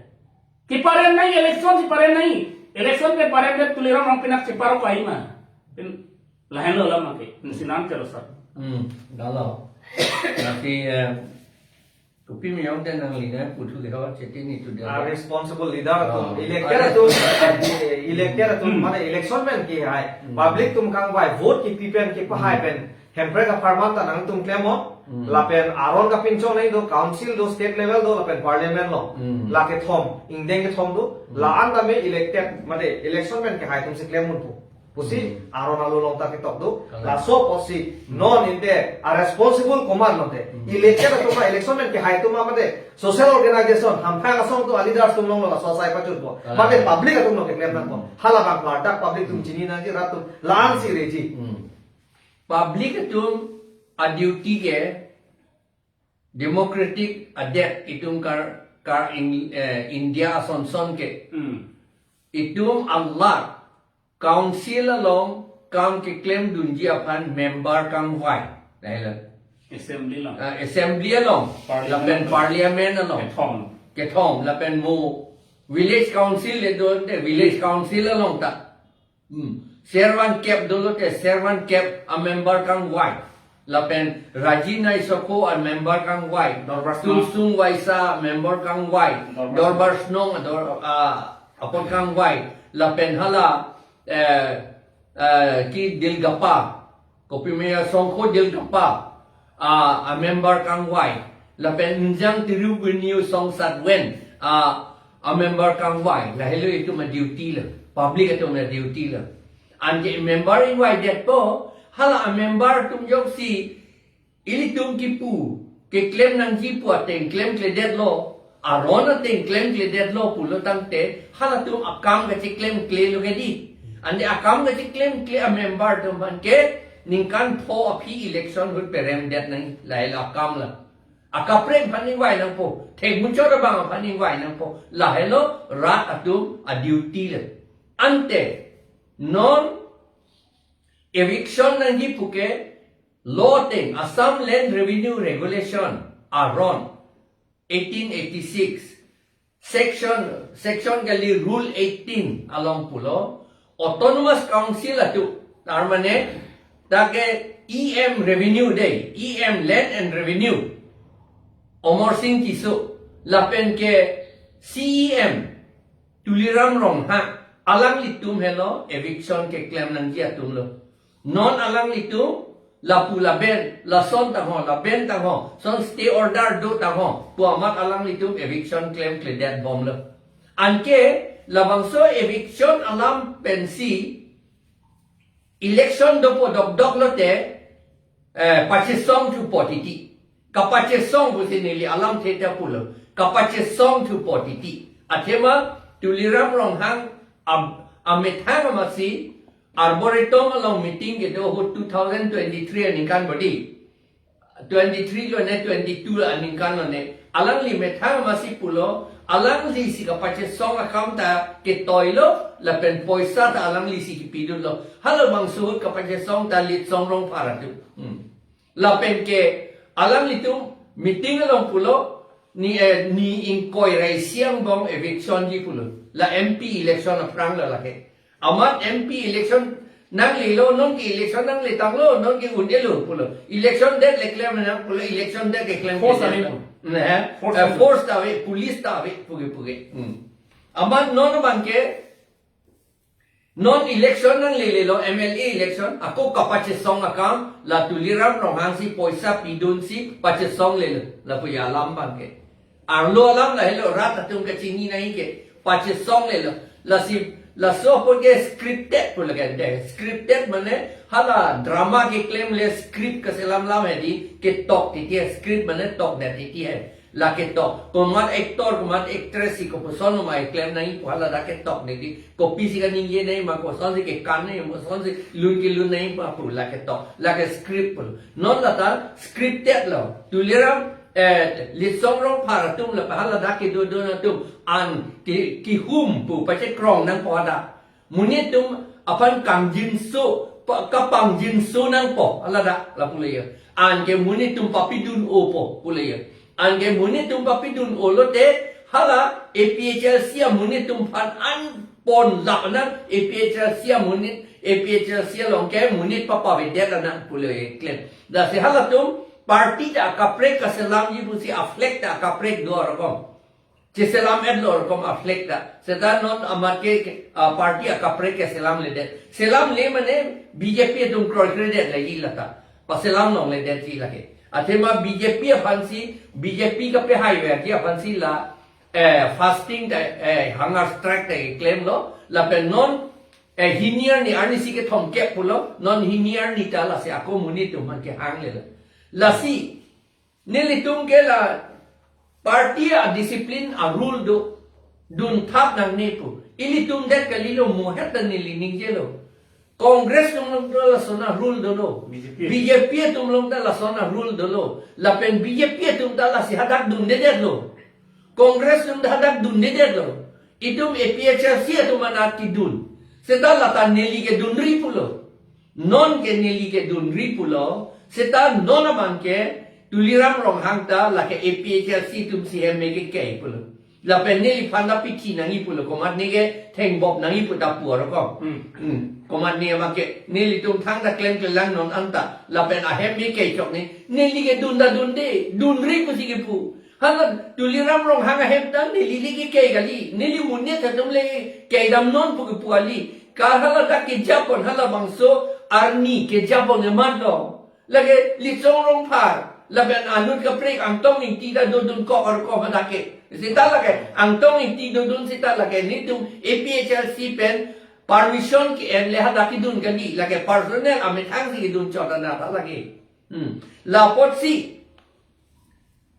Keparem nangji, election si parem nangji. Election ke paremdet Tuliram Ronghang pinak cheparo kaima. Pin lahenlo lama ke. Sinan ke rasa. Hmm, dalo. Tapi, eh, kopi miyong den nangli ne puthu ke ho cheti ni tu dia. Ah, responsible leader atum, Ah, elected ah, atum, eh, elected atum, Hmm. mane election pen kehai, Hmm. public atum kangvai, vote kepi pen kepahai Hmm. pen, Hemprek apharman ta nangtum klemnon, Hmm. lapen aron kapinchong nangji do, council do, state level do, lapen parliament lo, Hmm. la kethom, ingdeng kethom do, Hmm. la-an tame elected, mane election pen kehai atumsi klemnon pu. Pusi Hmm. aron along ta ketok do. Kalang. Laso apotsi non inte a responsible komat lote. Hmm. Elected atum ma, election pen kehai atum ma mate social organization, hamphang asong atum a leaders atum along lo laso asai pachotpo. Kalang. Mate public atum along keklem nangpo. Hmm. Halabang ladak public atum Hmm. chini nangji, rat atum la-ansi reji. Hmm. Public atum a duty ke democratic adet itum kar, kar in, eh, India asonson ke. Hmm. Itum alak council along kam keklemdunji aphan member kangvai. Dahila. Assembly along. Ah, assembly along. Parliament Lapen along. Parliament along. Kethom. Kethom. Lapen mo village council le do de, village council along ta. Hmm. Servan kep dolo te, servan kep a member kangvai. Lapen Raji Naisokho a member kangvai. Dorbar Shnong. Tulsung Waisa member kangvai. Dorbar Dorbar Shnong, dor, ah, apot kangvai. Lapen hala, eh, eh, ki Dilgapa. Kopi meya Songkho Dilgapa, ah, a member kangvai. Lapen Njang Tiru Bini Songsat Wen, ah, a member kangvai. Lahelo itum a duty lo. Public atum a duty lo. Anke member invited po, hala a member atum joksi, ilitum kipu, keklem nangji pu ateng klemkledet lo, aron ateng klemkledet lo pulo tangte, halatum akam kacheklemkle lo ke di. Ante akam kacheklemkle a member atum aphan ke, ningkan pho aphi election ahut peremdet nang lahelo akam la. Akaprek aphan ningvai nangpo, thekmuchot abang aphan ningvai nangpo, lahelo rat atum a duty lo. Ante, non eviction nangji puke, law ateng, Assam Land Revenue Regulation, aron, eighteen eighty-six, section, section kali rule eighteen along pulo, Autonomous Council atum, tar mane, ta ke E M revenue de, E M Land and Revenue, Amar Sing Tisso, lapen ke C E M, Tuliram Ronghang, alanglitum helo eviction keklem nangji atum lo. Non alanglitum, lapu laben, lason tangho, laben tangho, son stay order do tangho, pu amat alanglitum eviction klemkledet bomlo. Anke, labangso eviction alam pensi, election dopo dokdok lote, eh, pachesong thupo titi. Kapachesong pusi neli alam theta pulo. Kapachesong thupo titi. Athema Tuliram Ronghang am-, amethang amatsi Arboretum along meeting kedo ahut two thousand twenty-three aningkan bodi. Twenty-three lo ne, twenty-two aningkan lo ne. Alangli methang amatsi pulo, alanglisi kapachesong akam ta ketoilo, lapen poisa ta alanglisi kipidunlo. Halabangso ahut kapachesong ta Litsong Rongphar atum. Hmm. Lapen ke alanglitum meeting along pulo, ni, eh, ni ingkoi ra isi angbong eviction ji pulo. La M P election aphrang lo lake. Amat M P election nanglelo, non ke election nangletanglo, non ke un-elo pulo. Election det le klem nang pulo, election det ke klem Force ke ave. Ne, Force eh, ave. Force ta ave, police ta ave, puke puke. Hmm. Amat non abang ke, non election nanglelelo, M L A election, ako kapachesong akam, la Tuliram Ronghangsi poisa pidunsi pachesonglelo, lapu ya alam abang ke. Arlo alam lahelo, rat atum kachini nangji ke, pachesonglelo. Lasi, laso apot ke scripted pu lake de. Scripted mane hala drama keklemle script kaselam lam hedi, ketok titi he, script mane tokdet titi he. Lake tok, komat actor, komat actress si kopuson ma keklem nangji pu haladak ke tok neli. Kopisi kaningje nangji ma, kosonsi kekan nangji ma, kosonsi lun kelun nangji ma pu lake tok. Lake script pu. Non lata scripted lo. Tuliram, eh, Litsong Rongphar atum lapen haladak kedodun atum an ke, kehum pu pachekrong nangpo hadak. Monit atum aphan kangjinso, pa-, kapangjinso nangpo, haladak, lapu le ya. Anke monit atum papidun-opo, pu le ya. Anke monit atum papidun-o lote, hala A P H L C amonit atum aphan an pon lap nang, A P H L C amonit, A P H L C along ke monit papavedet nang, pu le ya klem. Lasi halatum party ta kaprek kaselamji pusi a-flag ta kaprek do arokom. Cheselam-etlo arokom a-flag ta. Seta non amat ke, ke, ah, party akaprek keselamledet. Selamle mane B J P atum kroikredet lagi lata. Paselam longledetji lake. Athema B J P aphansi, B J P kapehai vekji aphansi la, eh, fasting ta, eh, hunger strike ta klemlo. Lapen non, eh, hini arni, arnisi kethom kep pulo. Non hini arni ta lasi ako monit atum aphan kehanglelo. Lasi, nelitum ke la party a-discipline a-rule do, dunthap nangne pu. Ilitum det kalilo, mohet ta neli ningjelo. Congress atum along ta lason a-rule dolo. B J P. B J P atum along ta lason a-rule dolo. Lapen B J P atum ta lasi hadak dundedetlo. Congress atum ta hadak dundedetlo. Itum A P H L C atum anat kedun. Seta lata neli kedunri pulo. Non ke neli kedunri pulo, seta non abang ke Tuliram Ronghang ta lake A P H L C atum si hem me kekei pulo. Lapen neliphan ta pithi nangji pulo, komatne ke thengbop nangji pu ta pu arokom. Hmm. Hmm. Komatne abang ke nelitum thangta klemklelang non anta. Lapen ahem me kei chok ne, neli kedun ta dunde, dunri pusi kepu. Hala Tuliram Ronghang ahem ta neli le kekei kali, neli monit atum le keidam non pu kepu kali. Ka haladak kejapon halabangso arni kejapon emat lo. Lake Litsong Rongphar, lapen anut kaprek Angtong Ingti ta dodun kok arokom hadak ke. Seta lake Angtong Ingti dodun seta lake nelitum A P H L C pen permission ke-en le hadak kedun kali, lake personal amethang si kedun chot anat ta lake. Hmm. Lapotsi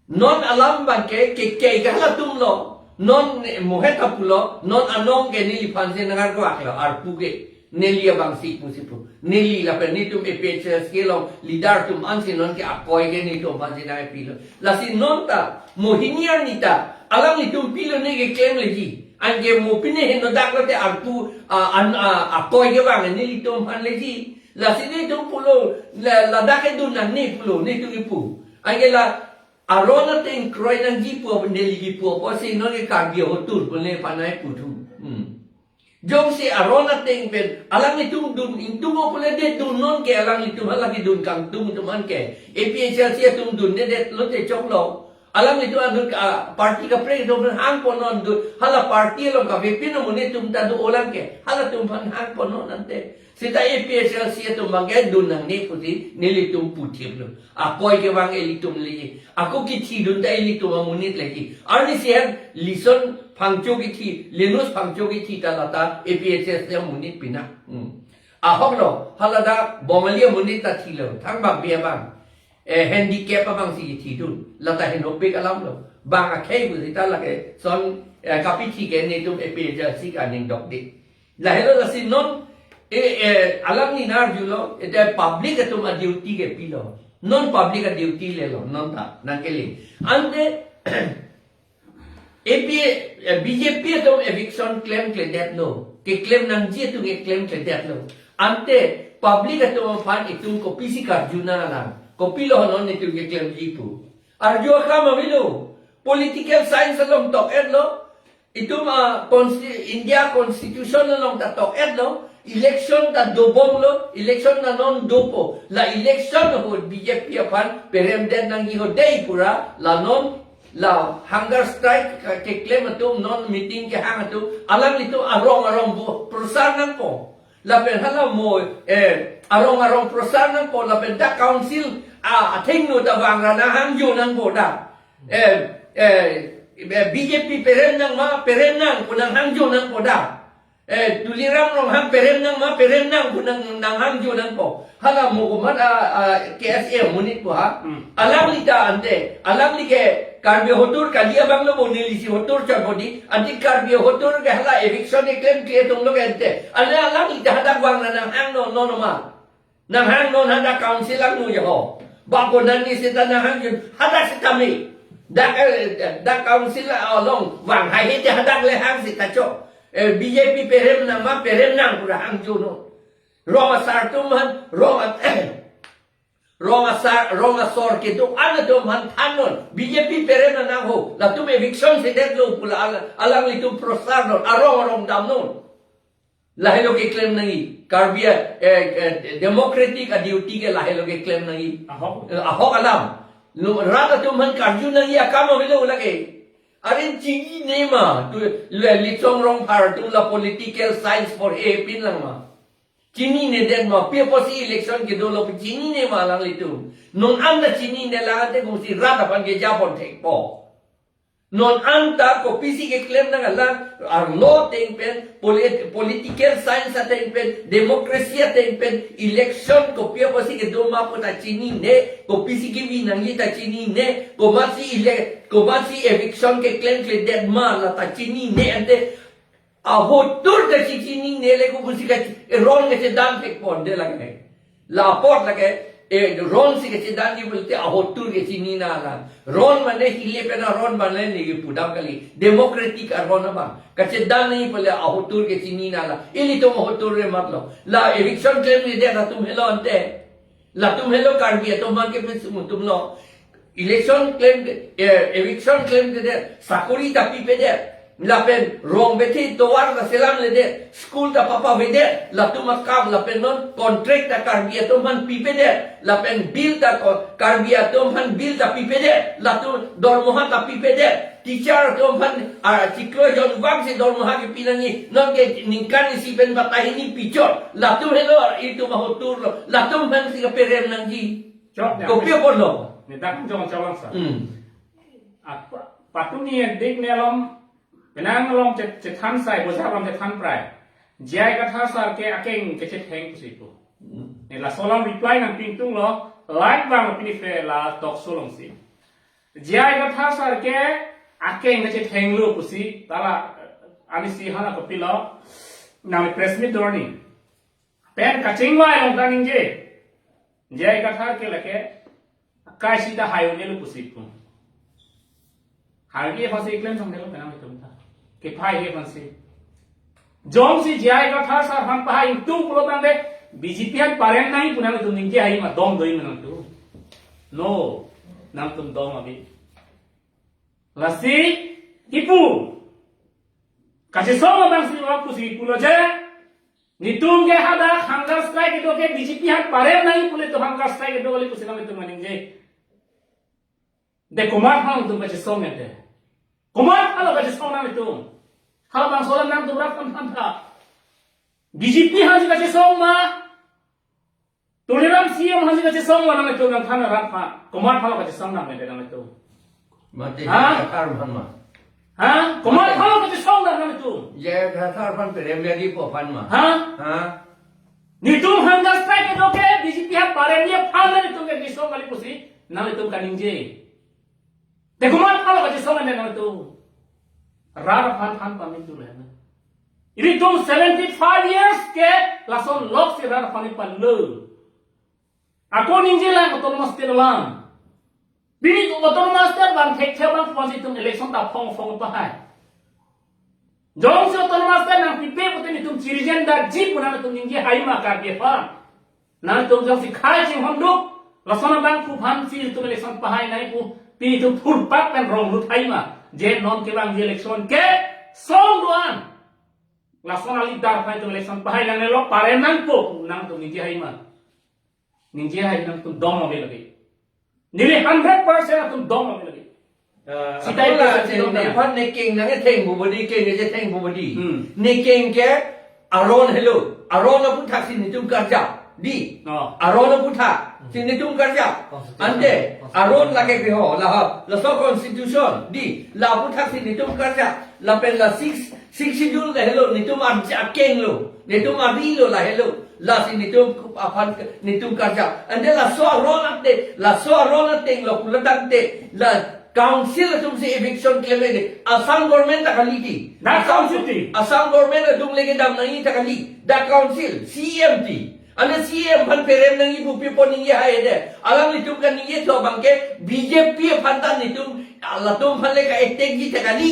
non alam abang ke, ke, ke, ke halatum lo, non ne, mohet ta pulo, non anong ke neliphan si nangarguak lo, arpu ke, neli abang si pu si pu, neli lapen nelitum A P H L C along leader atum ansi non ke akoi ke nelitum aphan si nangpilo. Lasi non ta, mo hini arni ta, alanglitum pilone keklemleji, anke mo pine henodak lote arpu, a, an, a, akoi kevang nelitum aphan leji. Lasi nelitum pulo, la, ladak kedun nangne pulo, nelitum kipu. Anke la, aron ateng kroi nangji pu neli kipu apotsi non ke Karbi ahotur pu le panai puthu. Hmm. Jongsi aron ateng pen alanglitum dun ingtung o pule de dun, non ke alanglitum hala kedun kangtung atum an ke A P H L C atum dundedet lote choklo. Alanglitum anut, ah, party kaprek atum hangpo non dun, hala party along kavepin amonit atum ta do-olang ke, halatum aphan hangpo non ante. Seta A P H L C atum abang ke dun nangne pusi nelitum puthip lo. Akoi kevang ilitum le. Ako kithi dun ta ilitum amonit lagi. Arnisi hem Lison Phangcho kithi, Linus Phangcho kithi ta lata A P H L C amonit pina. Hmm. Ahok lo, haladak Bongali amonit ta thilo, thangbak bi abang. Eh, handicap abang si kithi dun. Lata henopik alam lo. Bang akhei pu seta lake son, eh, kapithi ke nelitum A P H L C kaningdok de. Lahelo lasi non, eh, eh, alangli nangjulo, ete public atum a-duty ke pilo. Non public a-duty lelo, non ta, nangkele. Ante, A P, eh, B J P atum eviction klemkledetlo. Keklem nangji atum keklemkledetlo. Ante, public atum aphan itum kopisi karju nang alang. Kopilo non itum keklemji pu. Arju akam avelo. Political science along tok-etlo. Itum a consti-, India Constitution along ta tok-etlo, election ta dobomlo, election ta non dopo. La election ahut B J P aphan peremdet nangji ho dei pura, la non la hunger strike ke-, keklem atum, non meeting kehang atum, alanglitum arong arong pu prosar nangpo. Lapen hala mo, eh, arong arong prosar nangpo, lapen dak council a, athengno ta vangra nanghangjo nangpo dak. Eh, eh, eh, B J P perem nang ma, perem nang pu nanghangjo nangpo dak. Eh, Tuliram Ronghang perem nang ma, perem nang pu nang, nanghangjo nangpo. Hala mo komat a, a, K S A amonit pu ha. Hmm. Alangli ta ante, alangli ke Karbi hotur kali abang lo bo, neli si hotur chot bo di. Adi Karbi hotur ke hala eviction keklem ke tong lo ke ante. Ale alang ita hadak vang na nanghang non non ma. Nanghang non hadak council angno ya ho. Ba ko nani seta nanghang jun hadak seta me. Dak, eh, dak council along vang hai hete hadak le hang seta cho. Eh, B J P perem nang ma, perem nang pu ra hang jun non. Rong asar atum aphan, rong a-, rong asar, rong asor kedo-an atum aphan than non. B J P perem nang ho. Latum eviction sedetlo pu la alang, alanglitum prosar non. Arong arong dam non. Lahelo keklem nangji. Karbi a, eh, eh, democratic a duty ke lahelo keklem nangji. Ahok. Eh, ahok alam. Lo rat atum aphan karju nangji akam avelo lake. Are chinine ma, tu le Litsong Rongphar atum la political science porhe pin lang ma. Chinine det ma, pi apotsi election kedo lo chinine ma alanglitum. Non anta chinine lang ante kosi rat aphan kejapon thekpo. Non anta kopisi keklem nang alang, arlo ateng pen, polit-, political science ateng pen, democracy ateng pen, election kopi apotsi kedo ma pu ta chinine, kopisi kevi nangji ta chinine, komatsi ele-, komatsi eviction keklem kledet ma la ta chinine ante, ahotur ta si chinine le ko pusi ka, eh, ron kachedan thekponde lake. La apot lake, eh, ron si kachedandi pulote ahotur kachinine alam. Ron mane hile pen aron mane neli pudam kali. Democratic aron abang. Kachedan nangji pule ahotur kachinine alam. Ilitum ahotur re matlo. La eviction klemkledet atum helo ante. Latum helo Karbi atum aphan kepesung atum lo. Election klem, eh, eviction klemkledet, sakori ta pipedet. Lapen rong bethe tovar ta selamledet, school ta papavedet, latum akam lapen non contract ta Karbi atum aphan pipedet, lapen bill ta ko-, Karbi atum aphan bill ta pipedet, latum dormoha ta pipedet, teacher atum aphan, ah, chiklo jon vangsi dormoha kepi nangji, non ke ningkan isi pen batai hini pichot, latum helo itum ahotur lo, latum aphan si keperem nangji. Chok, ya. Kopi apotlo? Nedak jong chalong sa. Hmm. Apa, patumi yang dik ne alom, penang alom chet-, chethan sai, bosa alom chethan prai. J I Kathar sir ke akeng kechetheng pusi pu. Hmm. Ne laso alom reply nangpi ingtung lo, live abang pini phe la talk show alongsi. J I Kathar sir ke akeng kechethenglo pusi, tala, eh, ani si hana kopilo, nang press meet dorni. Pen kachingvai along ta ningje. J I Kathar ke lake, akai sita hai un-elo pusi pu. Hai un-e aphansi klem thang delo penang itum ta. Kephai he aphansi. Jongsi J I Kathar sir aphan pahai ingtung pulo tangte, B J P aphan parem nangji pu nangtum ningje hai ma dom doi ma nangtum. No, nangtum dom abi. Lasi, ipu. Kachesong abangsi wa pusi pulo je. Netum ke hadak hunger strike kedo ke B J P aphan parem nangji pule to hunger strike kedo kali pusi nangtum kaningje. De komat aphan tum kachesong ente. Komat aphan lo kachesong nangtum. Halabangso alam nangtum rat aphan than tha. B J P aphansi kachesong ma. Tuliram C M aphansi kachesong ma nangtum nangthan rat aphan. Komat aphan lo kachesong nang ente nangtum. Mate Ha? Kathar aphan ma. Ha? Komat aphan lo kachesong nang nangtum. J I Kathar aphan perem ya di po aphan ma. Ha? Ha? Netum hunger strike kedo ke B J P aphan parem aphan nangtum ke kachesong kali pusi nangtum kaningje. Te komat aphan lo kachesong nangtum. Rat aphan than pamit tu le. Ilitum seventy five years ke lason lok si rat aphan palo. Ako ningje lang autonomous state lang. Pini autonomous state bang thekthek bang pon si tum election ta phong phong pahai. Jongsi autonomous state nangpipe pute netum chirijen darji pu nangtum ningje hai ma Karbi aphan. Nangtum jongsi khai chinghon duk. Lason abang pu aphansi tum election pahai nai pu. Pini tum thurpak pen rong lut hai ma. Je non kevangji election ke song do-an. Lason a-leader aphan tum election pahai nangnelo parem nangpo pu nangtum ningje hai ma. Ningje hai nangtum dom ave lagi. Neli hundred percent atum dom ave lagi. Eh, sita apot la itu sing dom ne na. Phan ne keng nangketheng pu bodi, keng kechetheng pu bodi. Hmm. Ne keng ke aron helo. Aron aputhak si netum karjap. Di. Oh. Aron aputhak si netum karjap. Constitution. Ante, constitution. Aron lake ke ho, la ha, laso constitution. Di. La aputhak si netum karjap. Lapen la six, six schedule ke helo, netum arja keng lo. Netum ari lo la helo. Lasi netum aphan netum karjap. Ante laso aron ante, laso aron ante lo pulo tangte, la Council atum si eviction klem le, Assam government ta kali ti. Dak Assam, council ti. Assam government atum le kedam nangji ta kali. Dak council, C E M ti. Ane C E M aphan perem nangji pu pi pon ningje hai de. Alanglitum kaningje thu abang ke B J P aphan ta netum, latum aphan le ka-attack ji ta kali.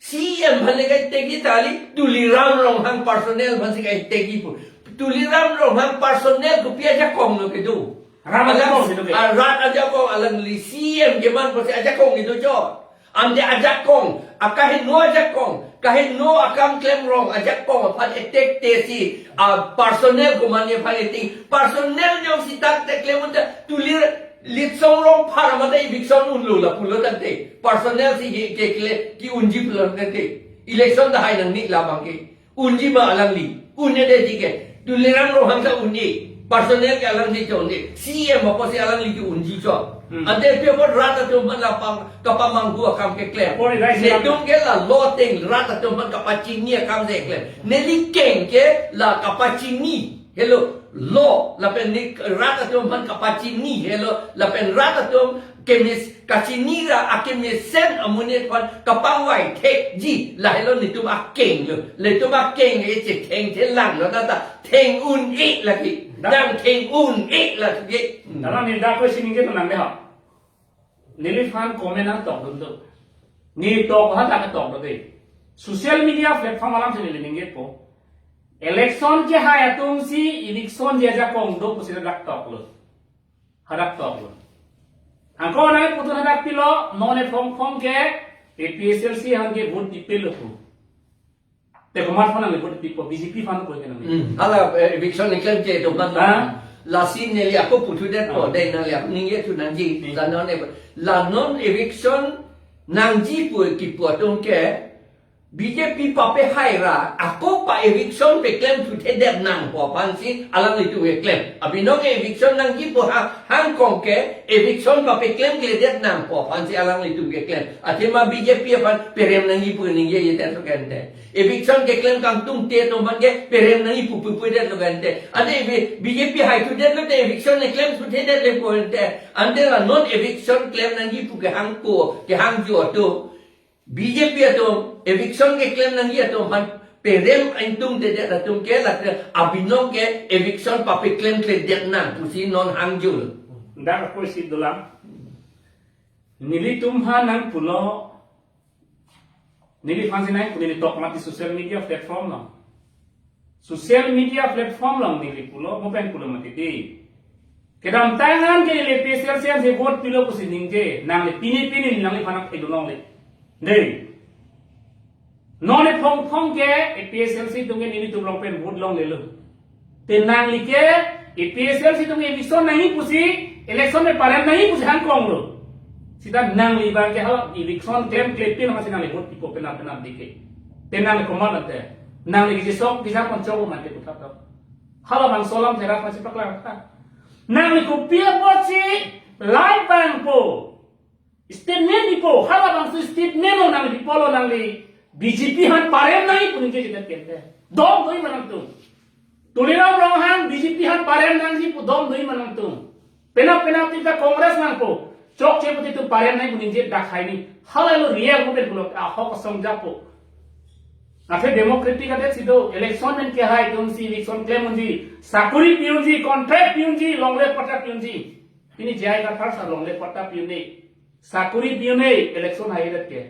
C E M aphan le ka-attack ji ta kali. Tuliram Ronghang personal aphan si ka-attack ji pu. Tuliram Ronghang personal kopi ajakong lo kedo. Rat ajakong kedo ke. Ah, rat ajakong, alangli C E M keman pusi ajakong kedo chot. Ante ajakong, akaheno ajakong, kaheno akam klemrong ajakong aphan attack te si, ah, personal komane aphan attack. Personal jongsi tangte klem un ta, Tuliram Litsong Rongphar mate eviction unlo lapulo tangte. Personal si ke, ke, ke, ke-unji pulo tangte. Election ta hai nangne labang ke. Unji ma alangli? Un'e de ti ke. Tuliram Ronghang ta un-e. Personal ke alangli ta un-e. C E M apotsi alangli ke unji chot. Hmm. Ante pi apot rat atum aphan lapang kapamanghu akam keklem. Apot rai silam. Netum ke la law ateng rat atum aphan kapachini akam si keklem. Neli keng ke la kapachini. Helo law lapen ne rat atum aphan kapachini. Helo lapen rat atum kemis kachini ra akemesen amonit aphan kapangvai thekji, lahelo netum akeng lo. Netum akeng e chetheng thelang lo, nata theng un-e lagi. Da- Dang theng un-e lagi. Dalam ni dak ko sining ke tenang deh ha. Neliphan comment nangtokdun tu. Ne tok ha dak tokdun deh. Social media platform alam si neli ningjepo. Election kehai atum si eviction ji ajakong do pusi dak toklo. Hadak toklo. Angko nai putun hadak pilo, non e phong phong ke, A P H L C aphan ke vote pipelo pu. Te komat aphan nangli vote pipo, B J P aphan ko ke nangli. Hmm. Hala, eh, eviction ni klem ke do man. Ha? Lasi neli ako puthu det po, Ha. dei nangli ako ningje thu nangji. Hmm. La non ev-, la non eviction nangji pu kipu atum ke, B J P pape hai ra, ako pa eviction paklem thuthe det nang pu aphan si alanglitum keklem. Abinong ke eviction nangji pu ha, hangkong ke eviction papaklemkle det nang pu aphan si alanglitum keklem. Athema B J P aphan perem nangji pu ningje ye det lo ke ante. Eviction keklem kangtung te atum aphan ke perem nangji pu pu pu det lo ke ante. Ante B-, B J P hai thu det lo te eviction keklem thuthe det le pu ante. Ante la non eviction klem nangji pu ke hangko, kehangjo atum. B J P atum, eviction keklem nangji atum aphan perem ingtungte det atum ke lake abinong ke eviction papaklemkle det nang pusi non hangjo. Dak ako isi dolang. Nelitum aphan nangpulo, neliphan si nangpu, neli tok mati social media platform lo. Social media platform along neli pulo, mo pen pulo mati dei. Kedamtang an ke neli A P H L C aphan si vote pilo pusi ningje, nangli pini pini nangliphan nangphe dun longle. Dei. Non e phong phong ke A P H L C atum ke nelitum along pen vote longlelo. Te nangli ke A P H L C atum ke eviction nangji pusi, election me parem nangji pusi hangkong lo. Sita nangli abang ke hala eviction klemklepin masi nangli vote pipo penap penap dei ke. Te nangli komat ante. Nangli kejisok kejapon chok mate puthot tok. Halabangso alam therak masi paklang ta. Nangli kopi apotsi live abang po. Statement pipo, halabangso statement lo nangli pipolo nangli B J P aphan parem nangji pu ningje jedet kente. Dom doi ma nangtum. Tuliram Ronghang B J P aphan parem nangji pu dom doi ma nangtum. Penap penap tita Congress nangpo. Chokche pu titu parem nangji pu ningje dak hai ni. Halalo real mo pen pulo ahok asong japo. Athe democratic adet si do, election men kehai atum si election klem unji, sakuri pi unji, contract pi unji, longle patta pi unji. Pini J I Kathar sir longle patta pi un-e. Sakuri pi un-e, election hai det ke.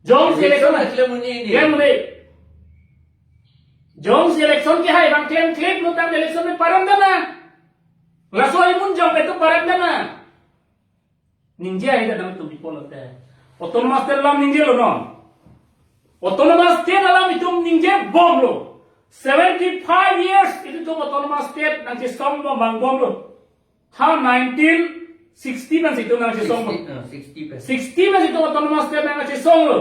Jongsi election election hai klem un-e ni. Klem un-e. Jongsi election kehai abang klemklem lo tang election me parem dana. Laso imun jong ke tu parem dana. Ningje hai dana itum pipolo te. Autonomous state alam ningjelo non. Autonomous state alam itum ningjebomlo. Seventy-five years itum autonomous state nangchesong bom vangbomlo. Ha nineteen sixty pensi itum nangchesong bom. Sixty, uh, sixty pen. Sixty pensi itum autonomous state nangchesonglo.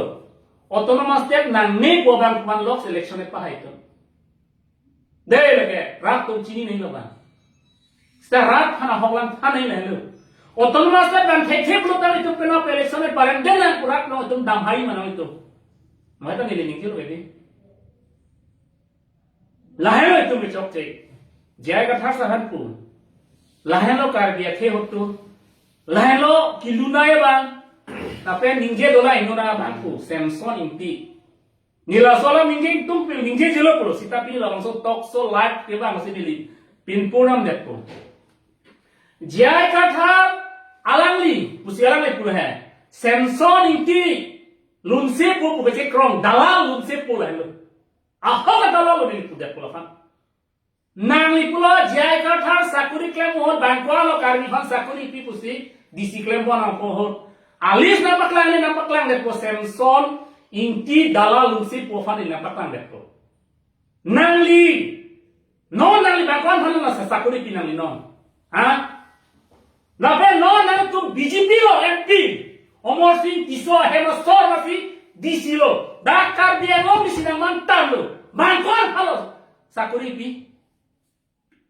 Autonomous state nangne pu abang komat lok election e pahai itum. Dei lake, rat atum chini nangji lo abang. Seta rat aphan ahok lang than nangji lo. Autonomous state abang thekthe pulo tang itum penap election e parem det nang pu rat along itum dam hai ma nang itum. Mai ta neli ningje lo ke dei. Lahenlo itum kechokche. J I Kathar sir aphan pu. Lahenlo Karbi akhei ahut tu. Lahenlo kelun-ai abang. Lapen ningje dolang inut abangphu, Samson Ingti. Neli laso alam ningje ingtung pil ningje jelo pulo, seta pini labangso talk show live kevang si neli pinpurnam detpo. J I Kathar alangli, pusi alangli pulo he. Samson Ingti lunsepo pu kechekrong, dalal lunsepo lahelo. Ahok adalal lo neli pudetpo lapen. Nangli pulo J I Kathar sakori klem ahut bangko-an lo Karbi aphan sakori pi pusi D C klem pon ahut. Alis nangpaklang, nangpaklang detpo, Samson Ingti dalal lunsepo aphan nangpaklang detpo. Nangli, non nangli bangko-an aphan lo sa sakori pi nangli non. Ha? Lapen non nangtum B J P lo M P, Amarsing Tisso ahem asor masi D C lo. Dak Karbi Anglong D C nangmantan lo. Bangko-an aphan lo sakori pi.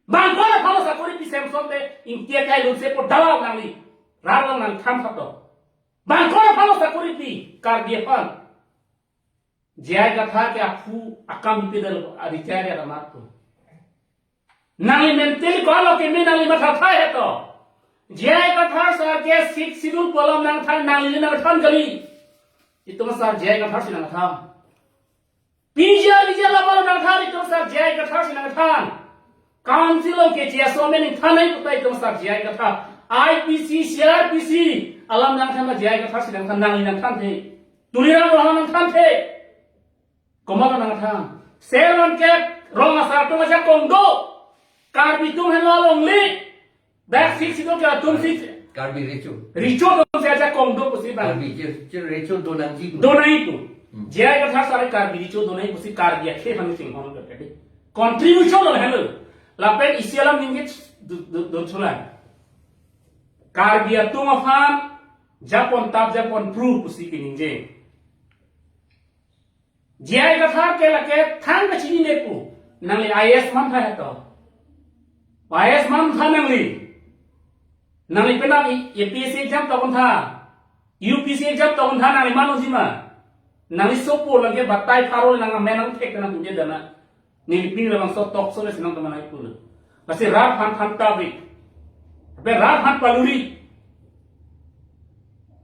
Bangko-an aphan lo sakori pi Samson te Ingti akai lunsepo, dalal nangli. Rat along nangthan thap to. Bangko-an aphan lo sakori pi Karbi aphan. J I Kathar ke aphu akam pi dal a retire ya damat tu. Nangli mentally ko-an lo keme nangli matha thai he to. J I Kathar sar ke Sixth Schedule pu alam nangthan, nangli nangthan kali. Itum sar J I Kathar si nangthan. P G R, P G R alam nangthan, itum sar J I Kathar si nangthan. Council along ke J S O men nangthan ai puta itum sar J I Kathar. I P C, C R P C alam nangthan ma J I Kathar si nangthan, nangli nangthanthe. Tuliram Ronghang nangthanthe. Komat nangthan. Servan ke rong asar atum ajakong do. Karbi atum henlo longle. Dak Sixth Schedule ke atum si Karbi Recho. Recho atum si ajakong do pusi bang. Karbi Recho, Recho do nangji. Do nangji pu. Hmm. J I Kathar sar Karbi Recho do nangji pusi Karbi akhei aphan chinghon ke tadi. Contribution lo henlo. Lapen isi alam ningje du-, du-, dun chulang. Karbi atum aphan japon tap japon pru pusi piningje. J I Kathar ke lake thang kachinine pu. Nangli I A S mantha he to. I A S mantha nangli. Nangli penap A P S C exam tokon tha. U P S C exam tokon tha, nangli manu jima. Nangli sopo lake batai pharo nang amen nangthek nang hunje dana. Neli pini labangso talk show le si nangtum aphan nangpulo. Lasi rat aphan than tabrik. Lapen rat aphan paluri.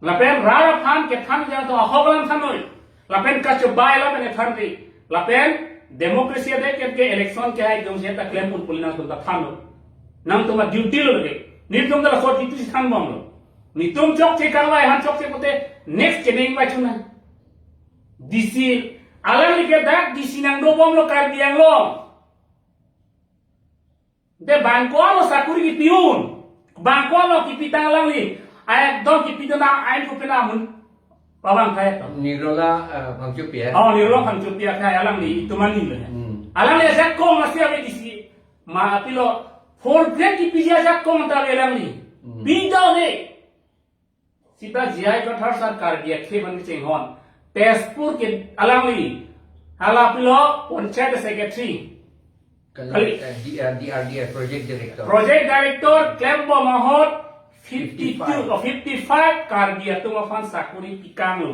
Lapen rat aphan kethan jang to ahok alam than noi. Lapen kachobai lapen ethan ri. Lapen democracy adet ke, ke election ke hai jongsi ta klem pon puli nangtum ta than noi. Nangtum a duty lo lake. Netum ta laso duty si thanbom lo. Netum chokche karvai han chokche pote next cheneng bai chuna. D C, alangli ke dak D C nangdobom lo Karbi Anglong. De bangko-an lo sakori kipi un. Bangko-an lo kipi tang alangli. Ai ekdom kipi dona ain ko pena amun. Pabang kaya to. Nirola, eh, Phangchopi ya. Oh, Nirola Phangchopi ya kaya alangli itum ani lo. Hmm. Alangli ajakong masi ave D C. Ma apilo four grade kipiji ajakong ta ave alangli. Hmm. Pida ne. Seta J I Kathar sar Karbi akhei aphan chinghon. Tezpur ke alangli. Hala pilo Panchayat Secretary. Kali, kali. Eh, D R, D R D A Project Director. Project Director klembom ahut fifty-two fifty-five. Or fifty-five Karbi atum aphan sakori pikang lo.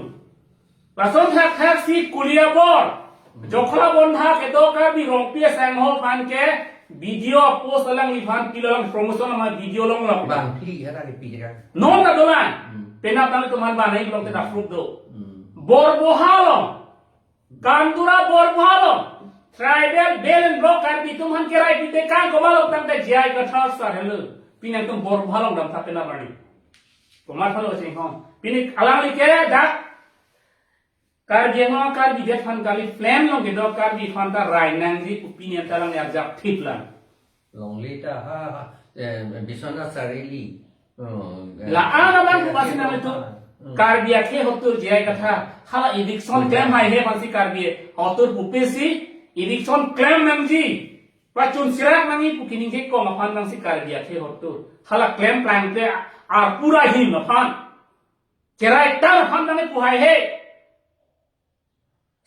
Lason thakthak si Koliabor. Jokhla Bondha kedo Karbi Rongpi asangho aphan ke B D O post alangliphan pilo alang promotion ama B D O longlo. Bang phli hara ke pi jega. Non ta dolang. Hmm. Penap tangtum aphan banai long teta proof do. Hmm. Borboha along. Kandura Borboha along. Tribal Belt and Road Karbi atum aphan kerai pite kang komat lo tangte J I Kathar sar henlo. Pini nangtum Borboha along damtha penap arni. Komat aphan lo chinghon. Pini alangli ke dak Karbi Anglong Karbi det aphan kali, plan along kedo Karbi aphan ta rai nangji pu pini an ta alangli arjap thip lang. Longle ta ha, ha, eh, Biswanath Charili. Oh, eh, la-an abang eh, pu pasi eh, nang itu. Hmm. Karbi akhei hotur J I Kathar. Hala eviction, hmm, klem haihe aphansi Karbi hotur pupe si eviction klem nangji. Pachun sirak nangji pu kiningje kong aphan nangsi Karbi akhei hotur. Hala klem plangte arpura him aphan. Cherai tar aphan nangpu haihe.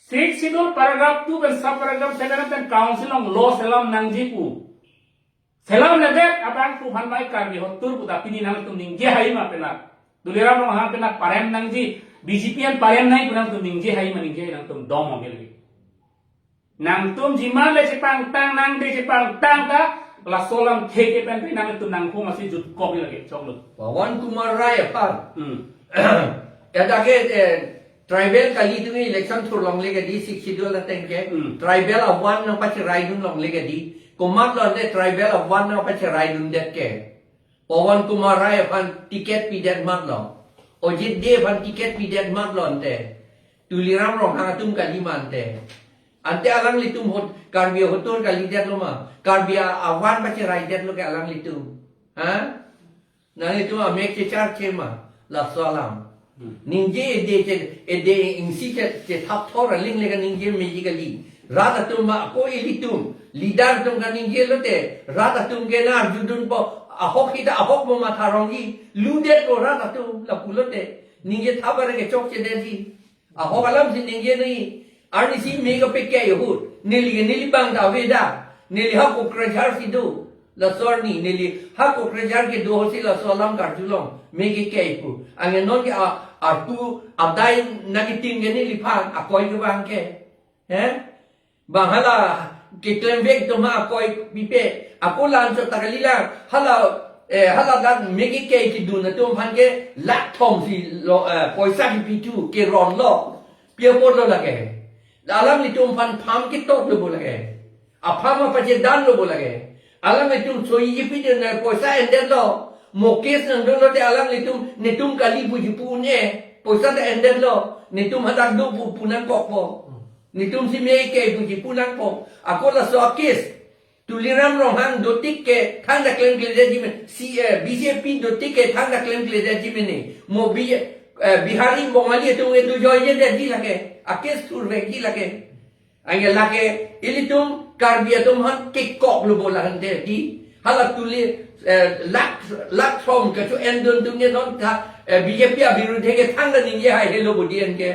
Sixth Schedule paragraph two pen sub paragraph seven pen council along law selam nangji pu. Selamledet abangphu aphan bai Karbi hotur pu ta pini nangtum ningje hai ma penap. Tuliram Ronghang penap parem nangji, B J P an parem nangji pu nangtum ningje hai ma, ningje hai nangtum dom ong kali. Nangtum jima le chepangtang nang de chepangtang ta laso alam theke pen ri nangtum nangkho masi jutkok lagi choklo. Pawan Kumar Rai aphan. Hmm. Adake, eh, tribal kali atum election thur longle ke di, Sixth Schedule ateng ke. Hmm. Tribal avan nangpacheraidun longle ke di. Komatlo ante tribal avan nangpacheraidundet ke? Pawan Kumar Rai aphan ticket pidet matlo. Ajit Dey aphan ticket pidet matlo ante. Tuliram Ronghang atum kali ma ante. Ante alanglitum hot, Karbi ahotur kalidetlo ma? Karbi a-, avan pacheraidetlo ke alanglitum? Ha? Nanglitum amek checharche ma laso alam? Hmm. Ningje ede che, ede isi che, chethap thor aling le kaningje meji kali. Rat atum ma ako ilitum, leader atum kaningje lote, rat atum ke nang-arjudunpo, ahok hita ahok mo matha rongji, ludetpo rat atum lapulote, ningje thap are kechokchedetji. Ahok alam si ningje noi. Arnisi me kapekei ahut, neli ke neli bang ta avedet. Neli ha Kokrajhar si do. Laso arni neli ha Kokrajhar kedo ahut si laso alam karjulong. Me kekei pu. Anke non ke a, arpu adai nangketin ke neliphan akoi ke bang ke. He? Bang hala keklemvek atum ha akoi pipe. Ako la-anchot ta kalilang. Hala, eh, hala dak me kekei kedun atum aphan ke lakh thom si lo, eh, poisa kipi thu keronlo. Pi apotlo lake? Alanglitum aphan farm ketok lo bo lake? A-farm apachedan lo bo lake? Alanglitum soji pidun na poisa endetlo. Mo case nangdunlote alanglitum netum kali puji pu un-e. Poisa ta endetlo. Netum hadak do pu pu nangkokpo. Netum si me kekei puji pu nangkok. Ako laso a-case Tuliram Ronghang dotik ke thangta klemkledetji mene. Si, eh, B J P dotik ke thangta klemkledetji mene. Mo Bi-, eh, Bihari Bongali atum ke dojoijedetji lake. A-case thurvekji lake. Anke lake ilitum Karbi atum aphan kekok lo bo lahan de di. Hala tuli, eh, lakh, lakh thom kecho-endun atum ke non ta, eh, B J P abirudhe ke thangta ningje haihelo bo di anke.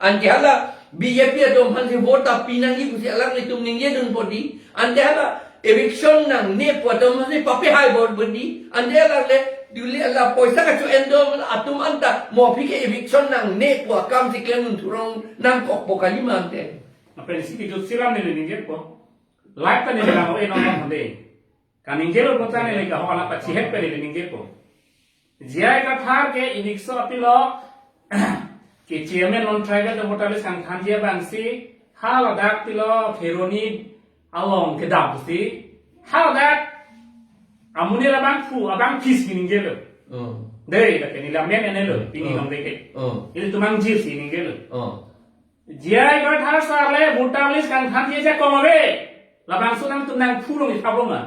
Anke hala B J P atum aphan si vote ta pinangji pusi alanglitum ningjedunpo di. Ante hala eviction nangne pu atum aphan si papehai bo di. Ante hala le duli hala poisa kecho-endun atum anta mo aphi ke eviction nangne pu akam si klemdun thurong nangkokpo kali ma ante. Lapen isi kejut silam neli ningjepo. Live ta neli lang-o-e non non hande. Kaningjelo putang neli ke ho ala pachihep pe neli ningjepo. J I Kathar ke eviction apilo ke chairman non tribal the voter list kangthanji abangsi haladak pilo Kheroni along kedam si haladak amonit labangphu abangphi si ningjelo. Oh. Dei, dak ke neli amen enelo, pini Oh. nong deke. Oh. Ilitum angjir si ningjelo. Oh. J I Kathar sir le voter list kangthanji ajakong ave. Labangso nangtum nangphu long ithap lo ma?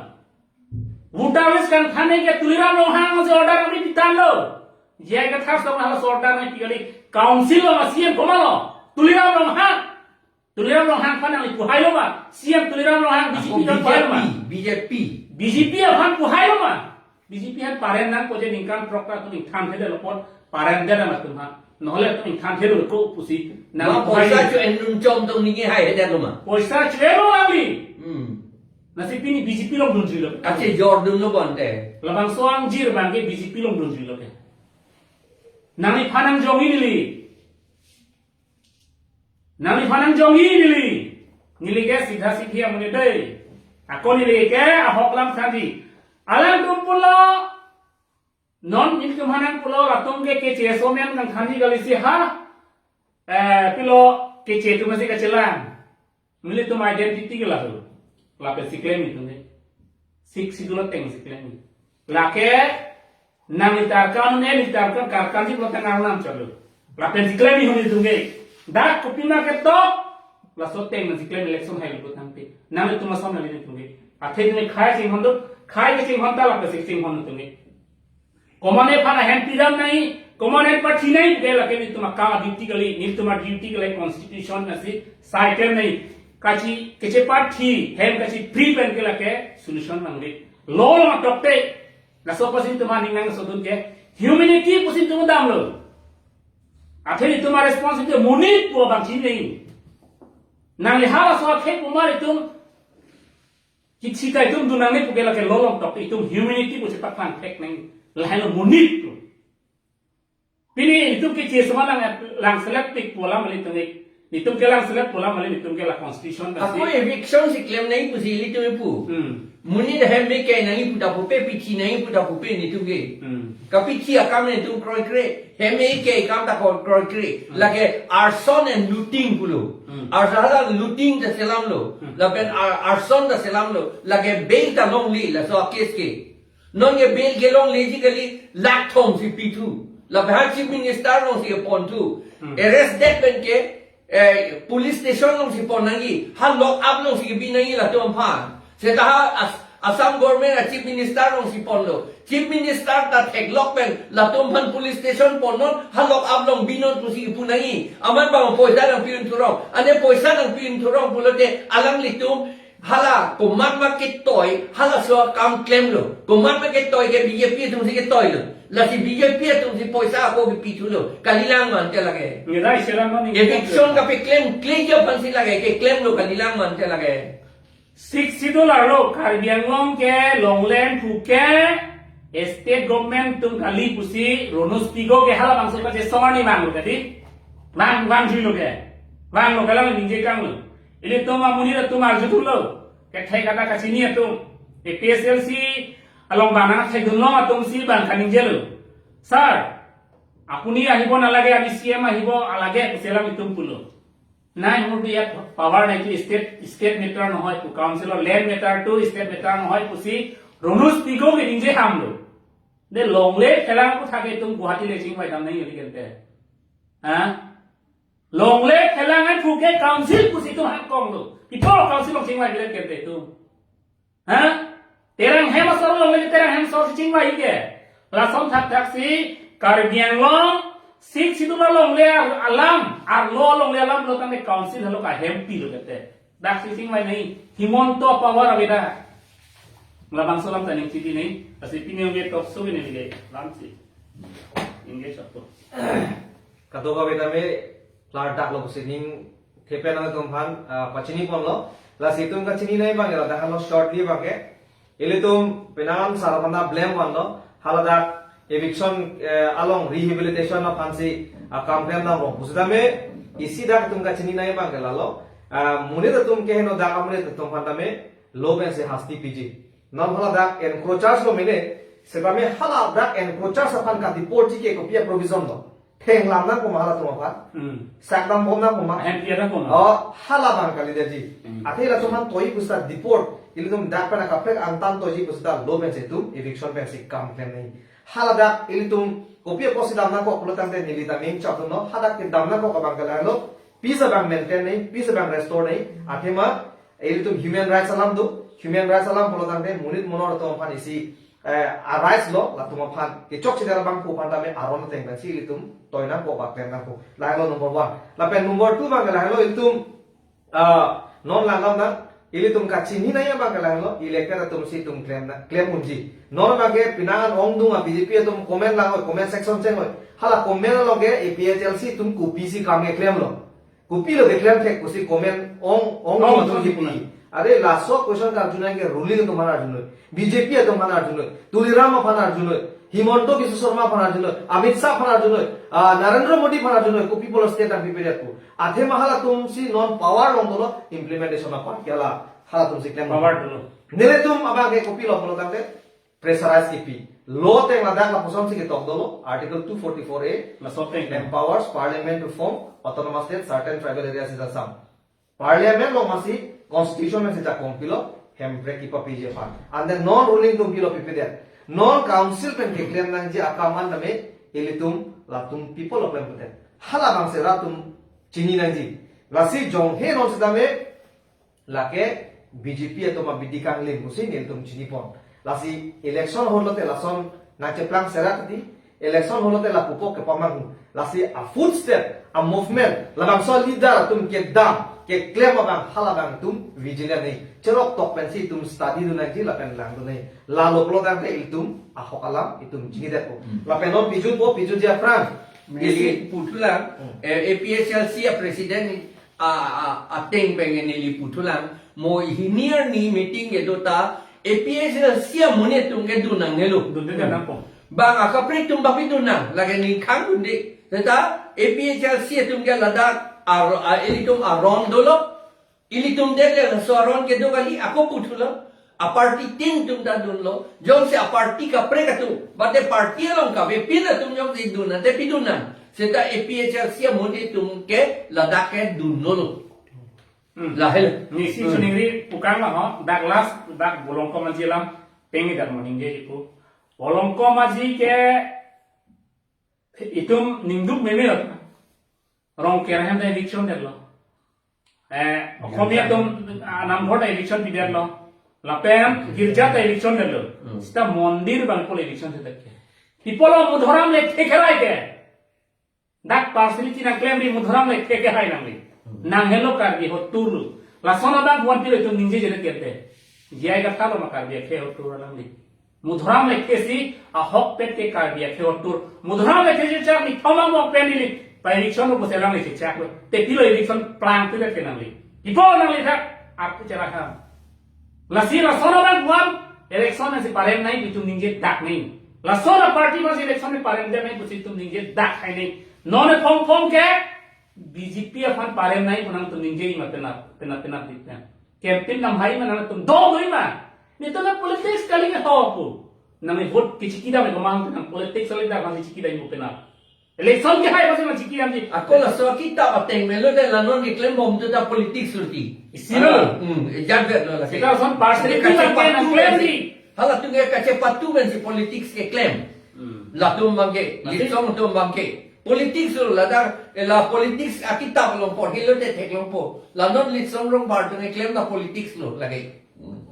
Voter list kangthan ke Tuliram Ronghang si order nangpi pitanlo. J I Kathar sir laso order nangpi kali, council along C M komatlo? Tuliram Ronghang. Tuliram Ronghang aphan nangli puhailo ma? C M Tuliram Ronghang Ako B J P aphan puhailo ma? B J P, B J P. B J P aphan puhailo ma? B J P aphan paren nangpo je ningkan throk ta atum ingthanthedetlo apot paren det amat atum aphan. Nohole atum ingthanthelo ko pusi nang Ma puhai. poisa cho-endun chom tong ningje haihedetlo ma? Poisa cho-enlo nangli. Hmm. Lasi pini B J P along dunjilo. Kachejordunlo bo ante. Labangso angjir abang ke B J P along dunjilo ke. Nangliphan nangjongji neli. Nangliphan nangjongji neli. Neli ke sidha sidhi amonit dei. Ako neli ke ahok alam thanji. Alangtum pulo. Non nelitum aphan nangpulo latum ke keche asomen kangthanji kali si ha. Eh, pilo keche atum si kachelang. Nelitum identity ke laso. Lapen si klem itum ke. Sixth Schedule ateng si klem. Lake nangli tarkan ne, neli tarkan, karkanji pulo tang arnam chalo. Lapen si klem ihun itum ke. Dak kopima ketok. Laso ateng nang si klem election hailo putangte. Nanglitum ason nanglitum ke. Athe itum khei chinghon do, khei kachinghon ta lapen si chinghon itum ke. Komatne aphan ahem pidam nangji, komatne aphan thi nangji, ke lake nelitum akam a-duty kali, nelitum a-duty kali constitution asi sai klem nangji. Kachi, keche aphan thi, hem kachiphri pen ke lake solution nangji. Law along tokte, laso apotsi itum aning nangsodun ke, humanity pusi itum damlo. Athe itum a-responsibility monit pu abang chinine. Nangli halaso akhei pu mar itum, Kisi ta itum dun nangne pu ke lake law along tok itum humanity pu chepaklangthek nang lahelo monit pu. Pini itum ke chesoma lang, langselet tik pu alam kali itum ke. Itum ke langselet pu alam kali itum ke la constitution ta Ako si. eviction si klem nangji pusi ilitum pu. Hmm. Monit ahem me ke nangji pu ta pupe, pithi nangji pu ta pupe netum ke. Hmm. Kapithi akam netum kroikre, hem me ke kam ta kroikre. Hmm. Lake arson and looting pulo. Hmm. Arson hala looting ta selamlo. Hmm. Lapen ar-, arson ta selamlo. Lake bail ta longle, laso a-case ke. Non ke bail kelongleji kali, lakh thom si pithu. Lapen ha Chief Minister along si keponthu. Hmm. Arrest det pen ke, eh, police station along si pon nangji, ha lock up along si kebi nangji latum aphan. Seta ha As-, Assam government a-Chief Minister along si ponlo. Chief Minister ta theklok pen latum aphan police station ponnon, ha lock up along binon pusi kipu nangji. Amat bang poisa nangpi-un thurong. Ane poisa nangpi-un thurong pulote alanglitum hala komat ma ketoi, halaso akam klemlo. Komat ma ketoi ke B J P atum si ketoilo. Lasi B J P atum si poisa ako kepithulo. Kalilang mante lake. Ngirai selam mani. Eviction kapeklem, kleja aphan si lake, keklemlo kalilang mante lake. Sixth Schedule arlo Karbi Anglong ke longle pu ke state government atum kali pusi Ronus Pego ke halabangso kachesong arni vanglo kadi. Vang, vangjuilo ke. Vanglo kalang ningje kanglo. Ilitum amonit atum arjuthulo. Kethek kata kachini atum. A P H L C along bang nangthekdunlong atum si bang kaningjelo. Sir, আপুনি আহিব নালাগে, আমি C M আহিব লাগে, pusi alanglitum pulo. Nai, মোৰ ইয়াত power নাই, এইটো state, state matter নহয়, এইটো council ৰ land matter টো, state matter নহয়, pusi Ronus Pego ke ningje hamlo. De longle phelang ko thake tum Guwahati le chingvai dam nangji kali kente. Ha? Longle phelang an phu ke council pusi tum hangkong lo. People council along chingvai bilet kente tum. Ha? Terang hem asor longle, terang hem asor si chingvai ke. Lason thakthak si Karbi Anglong Sixth Schedule alongle alam, arlo alongle alam lo tangte council halo kahempi lo kete. Dak si chingvai nangji, Himanta power aveda. Labangso alam ta ning chidi nangji, lasi pini ong ke talk show ke neli ke lam si. Engage apo. Kadokave tame klardak lo pusi ning thepen atum aphan, ah, pachini ponlo. Lasi itum kachini nangji abang ke ladak halo shortly abang ke. Ilitum penang sar aphan ta blame vanlo. Haladak eviction, eh, along rehabilitation aphan si, ah, kam klem dam rong. Pusitame isi dak itum kachini nangji abang ke lalo. Ah, monit atum ke heno dak amonit atum aphan tame law pensi hasti piji. Non haladak encroachers lo mene. Setame haladak encroachers aphan ka deport ji ke kopi a-provision lo. Thenglam nangpo ma halatum aphan. Hmm. Sakdam bom nangpo ma. Ahem pi nangpo ma. Oh, hala abang kali daji. Hmm. Athe latum aphan toi pusita deport. Ilitum dak pen akaprek angtan toiji pusita law pensi itum eviction pensi kam klem nangji. Haladak ilitum kopi apotsi dam nangkok pulo tangte neli ta main chapdunlo. Hadak kedam nangkok abang ke lalo. Peace abang maintain nangji, peace abang restore nangji. Athema ilitum human rights alam do. Human rights alam pulo tangte monit monor atum aphan isi, eh, a-rights lo, latum aphan kechok chedar abang pu aphan tame aron ateng pensi ilitum toi nangpo, bak klem nangpo. Lahelo number one. Lapen number two abang ke lahelo ilitum, ah, non langdam nang, ilitum kachini nangji abang ke lahelo, elected atum si itum klem na, klem unji. Non abang ke penang an ongdung a-B J P atum comment lang, comment section cheng oi. Hala comment along ke A P H L C atum kopisi kam keklem lo. Kopilo keklem thek pusi comment ong, ong, ong, ong, ong, ong, ong. Are laso question karju nangji ke ruling atum aphan arjunoi, B J P atum aphan arjunoi, Tuliram aphan arjunoi, Himanta Biswa Sarma aphan arjunoi, Amit Shah aphan arjunoi, ah, Narendra Modi aphan arjunoi, kopi pulo state nangpipedet pu. Athema halatum si non power along dolo, implementation apar kiala halatum si klem power dolo. Nelitum abang ke kopilo pulo tangte pressurize kipi. Law ateng ladak lapuson si ketok dolo, Article two forty-four A, laso ateng empowers Parliament to form autonomous state, certain tribal areas in Assam. Parliament along masi constitution si jakong pilo, Hemprek kipapiji aphan. And then non ruling atum pilo pipedet. Non council pen keklem nangji akam an tame ilitum latum people of Hemprek. Hala abang si rat atum chini nangji. Lasi jong he non sitame lake B J P atum abidi kanglim pusi nelitum chini pon. Lasi election holote lason nangcheplang serak di, election holote lapupo kepamanghu. Lasi a-footstep, a-movement, labangso leader atum kedam, keklem abang, hala abang itum vigilant nangji. Cherok tok pensi itum study dun nangji lapen langdun nangji. Lalo pulo tangte itum ahok alam itum chinidetpo. Hmm. Lapen non pijutpo, pijutji aphrang. Neli isi puthulang, hmm, eh, A P H L C a-president a, a, ateng pen neli puthulang, mo hini arni meeting kedo ta, A P H L C amonit atum ke dun nangnelo. Dun nangnelo. Bang akaprek atum bang dun nang, lake ningkhang dunde. Seta A P H L C atum ke ladak ar-, a, ilitum aron dolo. Ilitum dele laso aron kedo kali, ako puthulo. Aparty tin atum ta dunlo, jongsi aparty kaprek atum, mate party along kavepin atum jongsi dun ante pidun nang. Seta A P H L C amonit atum ke ladak ke dunlo lo. Hmm. Lahel. Nisi Hmm. chuningri pukang lang ho, dak last, dak Bolongkom Aji alam, pengi dak mo ningje ipu. Bolongkom Aji ke itum ningduk meme lo. Rongker ahem ta eviction detlo. Eh, Okhomia atum, ah, namghor ta eviction pidetlo. Lapen girja ta eviction detlo. Hmm. Seta mondir abang pulo eviction sedet ke. Ipulo Mudhoram Lekthe kerai ke. Dak personality nangklemri Mudhoram Lekthe kerai nangli. Hmm. Nang helo Karbi ahokpet lo. Lason abang buan pilo itum ningjeje det kerte. J I Kathar lo ma Karbi akhei ahokpet nangli. Mudhoram Lekthe si ahokpet ke Karbi akhei ahokpet. Mudhoram Lekthe chechak ni thomang mok pen ili. Pa eviction lo pusi nangli chechak lo. Te pilo eviction plang tu det ke nangli. Ipo nangli thak. Aku ceraham. Lasi lason abang buan election nangsi parem nangji pu itum ningje dak nangji. Lason aparty mas election ni parem nangji pu itum ningje dak hai nangji. Non e phong phong ke B J P aphan parem nangji pu nangtum ningje ma penap, penap, penap di pen. Campaign nam hai ma nangtum dong doi ma. Nelitum na politics kali ke ho pu. Nang ni vote kechiki dam ko mang nang politics kali dak nangsi chiki dam ko penap. Election ke hai pasi nangchiki damji. Ako laso akitap ateng melo de la non keklem bom tu ta politics lo ti. Isi lo. Hmm, ejat vet lo lake. Seta lason personality Kache abang ke patu nangklemji. Halatum ke kachepatu pensi politics keklem. Hmm. Latum abang ke, Lasi? Litsong atum abang ke. Politics lo ladak, eh, la politics akitap along porhelo te theklongpo. La non Litsong Rongphar atum keklem ta politics lo lake. Hmm.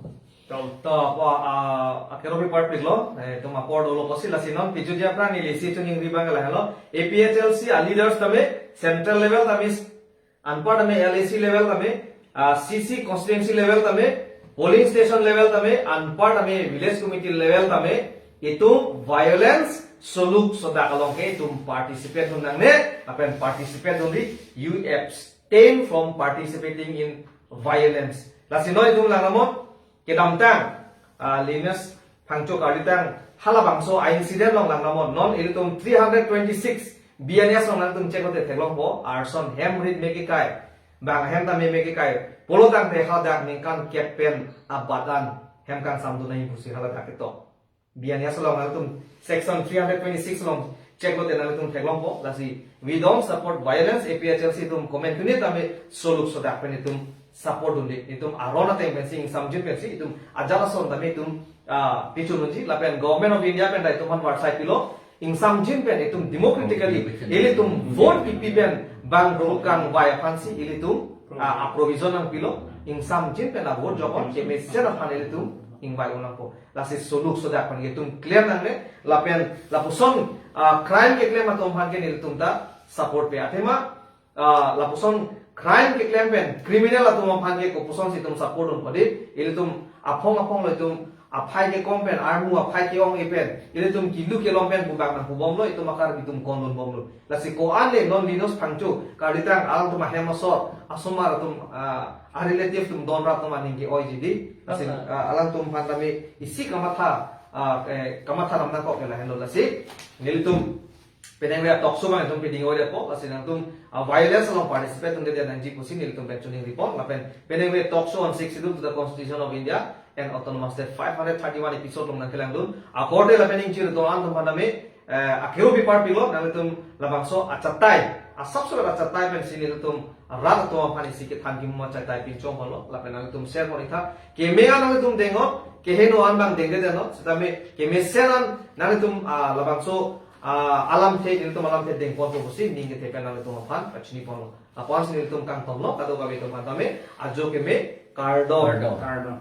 To, to, apo, ah, akero bi part pik lo, eh, itum apor dolo pusi lasi non, piju dia pran ili si chuningri abang lahelo, A P H L C a leaders tame, central level tame, anpar tame L A C level tame, ah, C C constituency level tame, polling station level tame, anpar tame village committee level tame, itum violence soluk sodak along ke itum participate dun nangne, lapen participate dunri, you abstain from participating in violence. Lasi non itum lang namon, kedamtang, ah, Linus Phangcho kalitang halabangso a incident along lang namon non ilitum three hundred twenty-six B N S along nangtum check lote theklongpo arson hem rit me kekai bang hem ta me me kekai pulo tangte hadak ningkan kep pen abat an hem kangsam dun nangji pusi haladak ketok. B N S along nangtum section three hundred twenty-six along check lote nangtum theklongpo lasi we don't support violence A P H L C atum comment unit tame soluk sodak pen itum support dunde itum aron ateng pensi ingsamjin pensi itum ajat ason tame itum ah, pichun unji lapen Government of India pen ta itum aphan varsai pilo ingsamjin pen itum democratically ilitum vote pipi pen bang rukang vai aphansi ilitum ah, a provision nangpilo ingsamjin pen a vote jokon kemesen aphan ilitum ingvai un nangpo lasi soluk sodak aphan itum clear nangne lapen lapuson ah, crime keklem atum aphan ke ilitum ta support pe athema ah, lapuson crime keklem pen criminal atum aphan ke kopuson si itum support un padi ilitum aphong aphong lo itum aphai kekom pen armu aphai ke-ong e pen ilitum kilu kelom pen pu bang nangpu bomlo itum akar itum kon dun bomlo lasi ko-an le non Linus Phangcho kalitang alangtum ahem asor asomar atum ah, a relative atum don rat atum aning ke-oiji di lasi ah, alangtum aphan tame isi kamatha ah, eh, kamatha lam nangkok ke lahenlo lasi nelitum penang le talk show bang itum piding ore po lasi nangtum ah, violence along participate unde dia nangji pusi nelitum pen chuningri pon lapen penang le talk show on sixty-two to the Constitution of India and Autonomous State five hundred thirty-one episode along nangkelang dun akorde lapen ingchir do an tum pandame eh, akeu bi part pilo nangtum labangso achatai asap surat achatai pensi nelitum rat atum aphan isi kethan kimu achatai pinchong holo lapen nangtum share pon itha keme an nangtum dengot keheno an bang dengde deno setame kemesen an nangtum ah, labangso ah, alamthe nelitum alamthe dengpon po pusi ning kethe pen nangtum aphan pachini ponlo lapu-an si nelitum kangtonlo kadokave atum aphan tame ajo keme kardom. Kardom. Kardom.